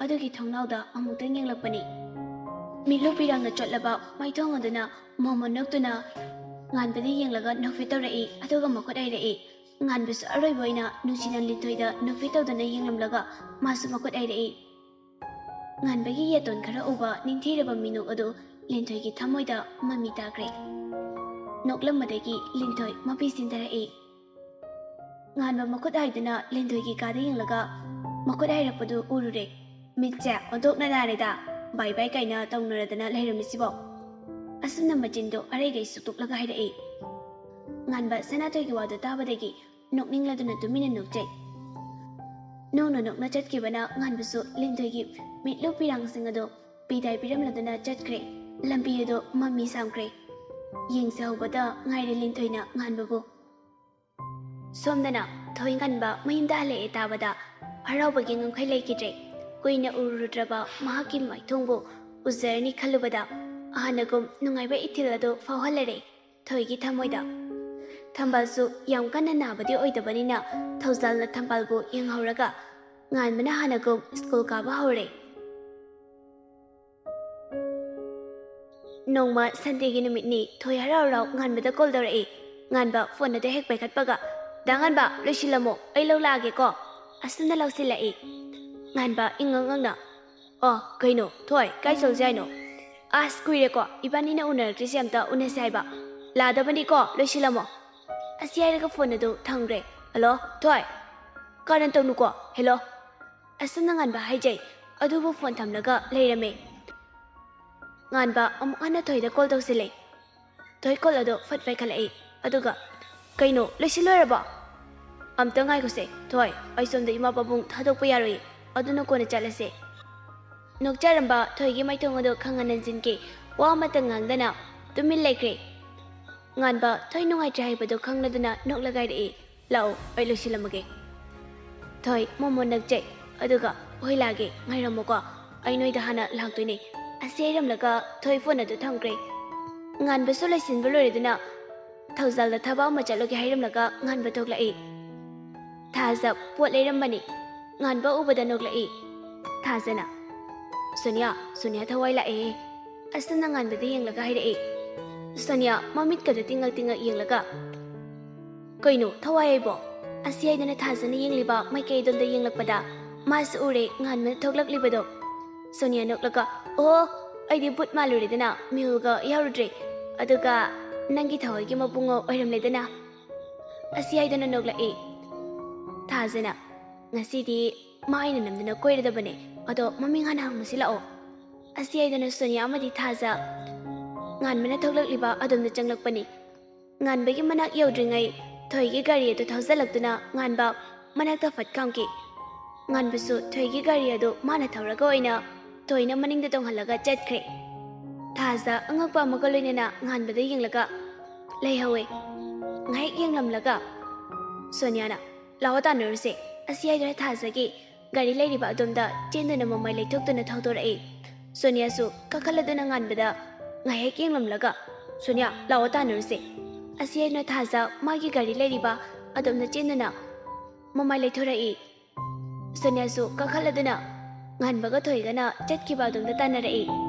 ꯑꯗꯨꯒꯤ ꯊꯣꯡꯅꯥꯎꯗ ꯑꯃꯨꯛꯇꯪ ꯌꯦꯡꯂꯛꯄꯅꯤ꯫ ꯃꯤꯠꯂꯨ ꯄꯤꯔꯥꯡꯅ ꯆꯣꯠꯂꯕ ꯃꯥꯏꯊꯣꯡ ꯑꯗꯨꯅ ꯃꯣꯃꯣꯟ ꯅꯣꯛꯇꯨꯅ ꯉꯥꯟꯕꯗ ꯌꯦꯡꯂꯒ ꯅꯣꯛꯐꯦꯠ ꯇꯧꯔꯛꯏ, ꯑꯗꯨꯒ ꯃꯈꯨꯠ ꯍꯥꯏꯔꯛꯏ꯫ ꯉꯥꯟꯕꯁꯨ ꯑꯔꯣꯏꯕ ꯑꯣꯏꯅ ꯅꯨꯡꯁꯤꯅ ꯂꯤꯟꯊꯣꯏꯗ ꯅꯣꯛꯐꯦꯠ ꯇꯧꯗꯨꯅ ꯌꯦꯡꯂꯝꯂꯒ ꯃꯥꯁꯨ ꯃꯈꯨꯠ ꯍꯥꯏꯔꯛꯏ꯫ ꯉꯥꯟꯕꯒꯤ ꯌꯦꯇꯣꯟ ꯈꯔ ꯎꯕ ꯅꯤꯡꯊꯤꯔꯕ ꯃꯤꯅꯣꯛ ꯑꯗꯨ ꯂꯤꯟꯊꯣꯏꯒꯤ ꯊꯃꯣꯏꯗ ꯃꯃꯤ ꯇꯥꯈ꯭ꯔꯦ꯫ ꯅꯣꯛꯂꯝꯕꯗꯒꯤ ꯂꯤꯟꯊꯣꯏ ꯃꯄꯤ ꯆꯤꯟꯊꯔꯛꯏ꯫ ꯉꯥꯟꯕ ꯃꯈꯨꯠ ꯍꯥꯏꯗꯨꯅ ꯂꯤꯟꯊꯣꯏꯒꯤ ꯀꯥꯗ ꯌꯦꯡꯂꯒ ꯃꯈꯨꯠ ꯍꯥꯏꯔꯛꯄꯗꯨ ꯎꯔꯨꯔꯦ꯫ ꯃꯤꯠꯁꯦ ꯑꯣꯟꯊꯣꯛꯅ ꯅꯥꯔꯦꯗ꯫ ꯕꯥꯏ ꯕꯥꯏ ꯀꯥꯏꯅ ꯇꯧꯅꯔꯗꯅ ꯂꯩꯔꯝꯃꯤꯁꯤꯕꯣ꯫ ꯑꯁꯨꯝꯅ ꯃꯆꯤꯟꯗꯣ ꯑꯔꯩꯒꯩ ꯁꯨꯛꯇꯣꯛꯂꯒ ꯍꯥꯏꯔꯛꯏ꯫ ꯉꯥꯟꯕ ꯁꯅꯥꯊꯣꯏꯒꯤ ꯋꯥꯗꯨ ꯇꯥꯕꯗꯒꯤ ꯅꯣꯛꯅꯤꯡꯂꯗꯨꯅ ꯇꯨꯃꯤꯟꯅ ꯅꯣꯛꯆꯩ꯫ ꯅꯣꯡꯅ ꯅꯣꯛꯅ ꯆꯠꯈꯤꯕꯅ ꯉꯥꯟꯕꯁꯨ ꯂꯤꯟꯊꯣꯏꯒꯤ ꯃꯤꯠꯂꯨ ꯄꯤꯔꯥꯡꯁꯤꯡ ꯑꯗꯨ ꯄꯤꯗꯥꯏ ꯄꯤꯔꯝꯂꯗꯨꯅ ꯆꯠꯈ꯭ꯔꯦ꯫ ꯂꯝꯕꯤ ꯑꯗꯨ ꯃꯝꯃꯤ ꯁꯥꯝꯈ꯭ꯔꯦ꯫ ꯌꯦꯡꯖꯍꯧꯕꯗ ꯉꯥꯏꯔꯦ ꯂꯤꯟꯊꯣꯏꯅ ꯉꯥꯟꯕꯕꯨ꯫ ꯁꯣꯝꯗꯅ ꯊꯣꯏ ꯉꯥꯟꯕ ꯃꯌꯨꯝꯗ ꯍꯜꯂꯛꯑꯦ ꯇꯥꯕꯗ ꯍꯔꯥꯎꯕꯒꯤ ꯉꯝꯈꯩ ꯂꯩꯈꯤꯗ꯭ꯔꯦ꯫ ꯀꯨꯏꯅ ꯎꯔꯨꯗ꯭ꯔꯕ ꯃꯍꯥꯛꯀꯤ ꯃꯥꯏꯊꯣꯡꯕꯨ ꯎꯖꯔꯅꯤ ꯈꯜꯂꯨꯕꯗ ꯍꯥꯟꯅꯒꯨꯝ ꯅꯨꯡꯉꯥꯏꯕ ꯏꯊꯤꯜ ꯑꯗꯨ ꯐꯥꯎꯍꯜꯂꯔꯦ ꯊꯣꯏꯒꯤ ꯊꯃꯣꯏꯗ꯫ ꯊꯝꯕꯥꯜꯁꯨ ꯌꯥꯝ ꯀꯟꯅ ꯅꯥꯕꯗꯤ ꯑꯣꯏꯗꯕꯅꯤꯅ ꯊꯧꯖꯥꯜꯅ ꯊꯝꯕꯥꯜꯕꯨ ꯌꯦꯡꯍꯧꯔꯒ ꯉꯥꯟꯕꯅ ꯍꯥꯟꯅꯒꯨꯝ ꯁ꯭ꯀꯨꯜ ꯀꯥꯕ ꯍꯧꯔꯦ꯫ ꯅꯣꯡꯃ ꯁꯟꯗꯦꯒꯤ ꯅꯨꯃꯤꯠꯅꯤ꯫ ꯊꯣꯏ ꯍꯔꯥꯎ ꯍꯔꯥꯎ ꯉꯥꯟꯕꯗ ꯀꯣꯜ ꯇꯧꯔꯛꯏ꯫ ꯉꯥꯟꯕ ꯐꯣꯟ ꯑꯗꯨ ꯍꯦꯛ ꯄꯥꯏꯈꯠꯄꯒ, "ꯗꯥ ꯉꯥꯟꯕ, ꯂꯣꯏꯁꯤꯜꯂꯝꯃꯣ, ꯑꯩ ꯂꯧ ꯂꯥꯛꯑꯒꯦꯀꯣ"꯫ ꯑꯁꯨꯝꯅ ꯂꯧꯁꯤꯜꯂꯛꯏ꯫ ꯉꯥꯟꯕ ꯏꯉꯛ ꯉꯛꯅ, "ꯑꯣ, ꯀꯩꯅꯣ ꯊꯣꯏ, ꯀꯥꯏ ꯆꯧꯁꯦ ꯍꯥꯏꯅꯣ? ꯑꯁ, ꯀꯨꯏꯔꯦꯀꯣ ꯏꯕꯥꯅꯤꯅ ꯎꯅꯔꯛꯇ꯭ꯔꯤꯁꯦ, ꯑꯝꯇ ꯎꯅꯁꯦ ꯍꯥꯏꯕ꯫ ꯂꯥꯛꯑꯗꯕꯅꯤꯀꯣ, ꯂꯣꯏꯁꯤꯜꯂꯝꯃꯣ"꯫ ꯑꯁꯤ ꯍꯥꯏꯔꯒ ꯐꯣꯟ ꯑꯗꯨ ꯊꯝꯈ꯭ꯔꯦ꯫ "ꯍꯜꯂꯣ ꯊꯣꯏ, ꯀꯥꯔꯟ ꯇꯧꯅꯨꯀꯣ, ꯍꯦꯜꯂꯣ"꯫ ꯑꯁꯨꯝꯅ ꯉꯥꯟꯕ ꯍꯥꯏꯖꯩ, ꯑꯗꯨꯕꯨ ꯐꯣꯟ ꯊꯝꯂꯒ ꯂꯩꯔꯝꯃꯦ꯫ ꯉꯥꯟꯕ ꯑꯃꯨꯛ ꯍꯟꯅ ꯊꯣꯏꯗ ꯀꯣꯜ ꯇꯧꯁꯤꯜꯂꯦ꯫ ꯊꯣꯏ ꯀꯣꯜ ꯑꯗꯣ ꯐꯠ ꯄꯥꯏꯈꯠꯂꯛꯏ꯫ ꯑꯗꯨꯒ, "ꯀꯩꯅꯣ, ꯂꯣꯏꯁꯤꯜꯂꯣꯏꯔꯕꯣ?" "ꯑꯝꯇ ꯉꯥꯏꯈꯣꯁꯦ ꯊꯣꯏ, ꯑꯩ ꯁꯣꯝꯗ ꯏꯃꯥ ꯄꯥꯕꯨꯡ ꯊꯥꯗꯣꯛꯄ ꯌꯥꯔꯣꯏꯌꯦ, ꯑꯗꯨꯅ ꯀꯣꯟꯅ ꯆꯠꯂꯁꯦ"꯫ ꯅꯣꯛꯆꯔꯝꯕ ꯊꯣꯏꯒꯤ ꯃꯥꯏꯊꯣꯡ ꯑꯗꯨ ꯈꯪꯍꯟ ꯍꯟꯖꯤꯟꯈꯤ꯫ ꯋꯥ ꯑꯃꯠꯇ ꯉꯥꯡꯗꯅ ꯇꯨꯃꯤꯟ ꯂꯩꯈ꯭ꯔꯦ꯫ ꯉꯥꯟꯕ ꯊꯣꯏ ꯅꯨꯡꯉꯥꯏꯇ꯭ꯔꯦ ꯍꯥꯏꯕꯗꯨ ꯈꯪꯂꯗꯨꯅ ꯅꯣꯛꯂꯒ ꯍꯥꯏꯔꯛꯏ, "ꯂꯥꯛꯑꯣ, ꯑꯩ ꯂꯣꯏꯁꯤꯜꯂꯝꯃꯒꯦ"꯫ "ꯊꯣꯏ, ꯃꯣꯃꯣ ꯅꯛꯆꯩ, ꯑꯗꯨꯒ ꯍꯣꯏ ꯂꯥꯛꯑꯒꯦ, ꯉꯥꯏꯔꯝꯃꯨꯀꯣ, ꯑꯩ ꯅꯣꯏꯗ ꯍꯥꯟꯅ ꯂꯥꯛꯇꯣꯏꯅꯦ"꯫ ꯑꯁꯤ ꯍꯥꯏꯔꯝꯂꯒ ꯊꯣꯏ ꯐꯣꯟ ꯑꯗꯨ ꯊꯝꯈ꯭ꯔꯦ꯫ ꯉꯥꯟꯕꯁꯨ ꯂꯣꯏꯁꯤꯟꯕ ꯂꯣꯏꯔꯗꯨꯅ ꯊꯧꯖꯥꯜꯗ ꯊꯕꯛ ꯑꯃ ꯆꯠꯂꯨꯒꯦ ꯍꯥꯏꯔꯝꯂꯒ ꯉꯥꯟꯕ ꯊꯣꯛꯂꯛꯏ꯫ ꯊꯥꯖ ꯄꯣꯠ ꯂꯩꯔꯝꯕꯅꯤ꯫ ꯉꯥꯟꯕ ꯎꯕꯗ ꯅꯣꯛꯂꯛꯏ꯫ ꯊꯥꯖꯅ, "ꯁꯣꯅꯤꯌꯥ, ꯁꯣꯅꯤꯌꯥ ꯊꯋꯥꯏ ꯂꯥꯛꯑꯦ"꯫ ꯑꯁꯤꯅ ꯉꯥꯟꯕꯗ ꯌꯦꯡꯂꯒ ꯍꯥꯏꯔꯛꯏ꯫ ꯁꯣꯅꯤꯌꯥ ꯃꯃꯤꯠꯀꯗ ꯇꯤꯡꯉꯛ ꯇꯤꯡꯉꯛ ꯌꯦꯡꯂꯒ, "ꯀꯩꯅꯣ ꯊꯋꯥꯏ ꯍꯥꯏꯕꯣ?" ꯑꯁꯤ ꯍꯥꯏꯗꯨꯅ ꯊꯥꯖꯅ ꯌꯦꯡꯂꯤꯕ ꯃꯥꯏꯀꯩ ꯑꯗꯣꯝꯗ ꯌꯦꯡꯂꯛꯄꯗ ꯃꯥꯁꯨ ꯎꯔꯦ ꯉꯥꯟꯕꯅ ꯊꯣꯛꯂꯛꯂꯤꯕꯗꯣ꯫ ꯁꯣꯅꯤꯌꯥ ꯅꯣꯛꯂꯒ, "ꯑꯣ, ꯑꯩꯗꯤ ꯕꯨꯠ ꯃꯥꯜꯂꯨꯔꯦꯗꯅ, ꯃꯤꯍꯨꯜꯒ ꯌꯥꯎꯔꯨꯗ꯭ꯔꯦ꯫ ꯑꯗꯨꯒ ꯅꯪꯒꯤ ꯊꯋꯥꯏꯒꯤ ꯃꯕꯨꯡꯉꯣ ꯑꯣꯏꯔꯝꯂꯦꯗꯅ"꯫ ꯑꯁꯤ ꯍꯥꯏꯗꯨꯅ ꯅꯣꯛꯂꯛꯏ꯫ ꯊꯥꯖꯅ, "ꯉꯁꯤꯗꯤ ꯃꯥ ꯑꯩꯅ ꯅꯝꯗꯅ ꯀꯣꯏꯔꯗꯕꯅꯦ꯫ ꯑꯗꯣ ꯃꯃꯤꯡ ꯍꯥꯟꯅ ꯍꯪꯉꯨꯁꯤ ꯂꯥꯛꯑꯣ"꯫ ꯑꯁꯤ ꯍꯥꯏꯗꯨꯅ ꯁꯣꯅꯤꯌꯥ ꯑꯃꯗꯤ ꯊꯥꯖ ꯉꯥꯟꯕꯅ ꯊꯣꯛꯂꯛꯂꯤꯕ ꯑꯗꯣꯝꯗ ꯆꯪꯂꯛꯄꯅꯤ꯫ ꯉꯥꯟꯕꯒꯤ ꯃꯅꯥꯛ ꯌꯧꯗ꯭ꯔꯤꯉꯩ ꯊꯣꯏꯒꯤ ꯒꯥꯔꯤ ꯑꯗꯨ ꯊꯧꯖꯤꯜꯂꯛꯇꯨꯅ ꯉꯥꯟꯕ ꯃꯅꯥꯛꯇ ꯐꯠ ꯈꯥꯝꯈꯤ꯫ ꯉꯥꯟꯕꯁꯨ ꯊꯣꯏꯒꯤ ꯒꯥꯔꯤ ꯑꯗꯨ ꯃꯥꯅ ꯊꯧꯔꯒ ꯑꯣꯏꯅ ꯊꯣꯏꯅ ꯃꯅꯤꯡꯗ ꯇꯣꯡꯍꯜꯂꯒ ꯆꯠꯈ꯭ꯔꯦ꯫ ꯊꯥꯖ ꯑꯉꯛꯄ ꯑꯃꯒ ꯂꯣꯏꯅꯅ ꯉꯥꯟꯕꯗ ꯌꯦꯡꯂꯒ ꯂꯩꯍꯧꯋꯦ꯫ ꯉꯥꯏꯍꯥꯛ ꯌꯦꯡꯂꯝꯂꯒ ꯁꯣꯅꯤꯌꯥꯅ, "ꯂꯥꯛꯑꯣ ꯇꯥꯟꯅꯔꯨꯁꯦ"꯫ ꯑꯁꯤ ꯍꯥꯏꯗꯨꯅ ꯊꯥꯖꯒꯤ ꯒꯥꯔꯤ ꯂꯩꯔꯤꯕ ꯑꯗꯣꯝꯗ ꯆꯦꯟꯗꯨꯅ ꯃꯃꯥꯏ ꯂꯩꯊꯣꯛꯇꯨꯅ ꯊꯧꯗꯣꯔꯛꯏ꯫ ꯁꯣꯅꯤꯌꯥꯁꯨ ꯀꯥꯈꯠꯂꯗꯨꯅ ꯉꯥꯟꯕꯗ ꯉꯥꯏꯍꯥꯛ ꯌꯦꯡꯂꯝꯂꯒ, "ꯁꯣꯅꯤꯌꯥ, ꯂꯥꯛꯑꯣ ꯇꯥꯟꯅꯔꯨꯁꯦ"꯫ ꯑꯁꯤ ꯍꯥꯏꯗꯨꯅ ꯊꯥꯖ ꯃꯥꯒꯤ ꯒꯥꯔꯤ ꯂꯩꯔꯤꯕ ꯑꯗꯣꯝꯗ ꯆꯦꯟꯗꯨꯅ ꯃꯃꯥꯏ ꯂꯩꯊꯣꯔꯛꯏ꯫ ꯁꯣꯅꯤꯌꯥꯁꯨ ꯀꯥꯈꯠꯂꯗꯨꯅ ꯉꯥꯟꯕꯒ ꯊꯣꯏꯒꯅ ꯆꯠꯈꯤꯕ ꯑꯗꯣꯝꯗ ꯇꯥꯟꯅꯔꯛꯏ꯫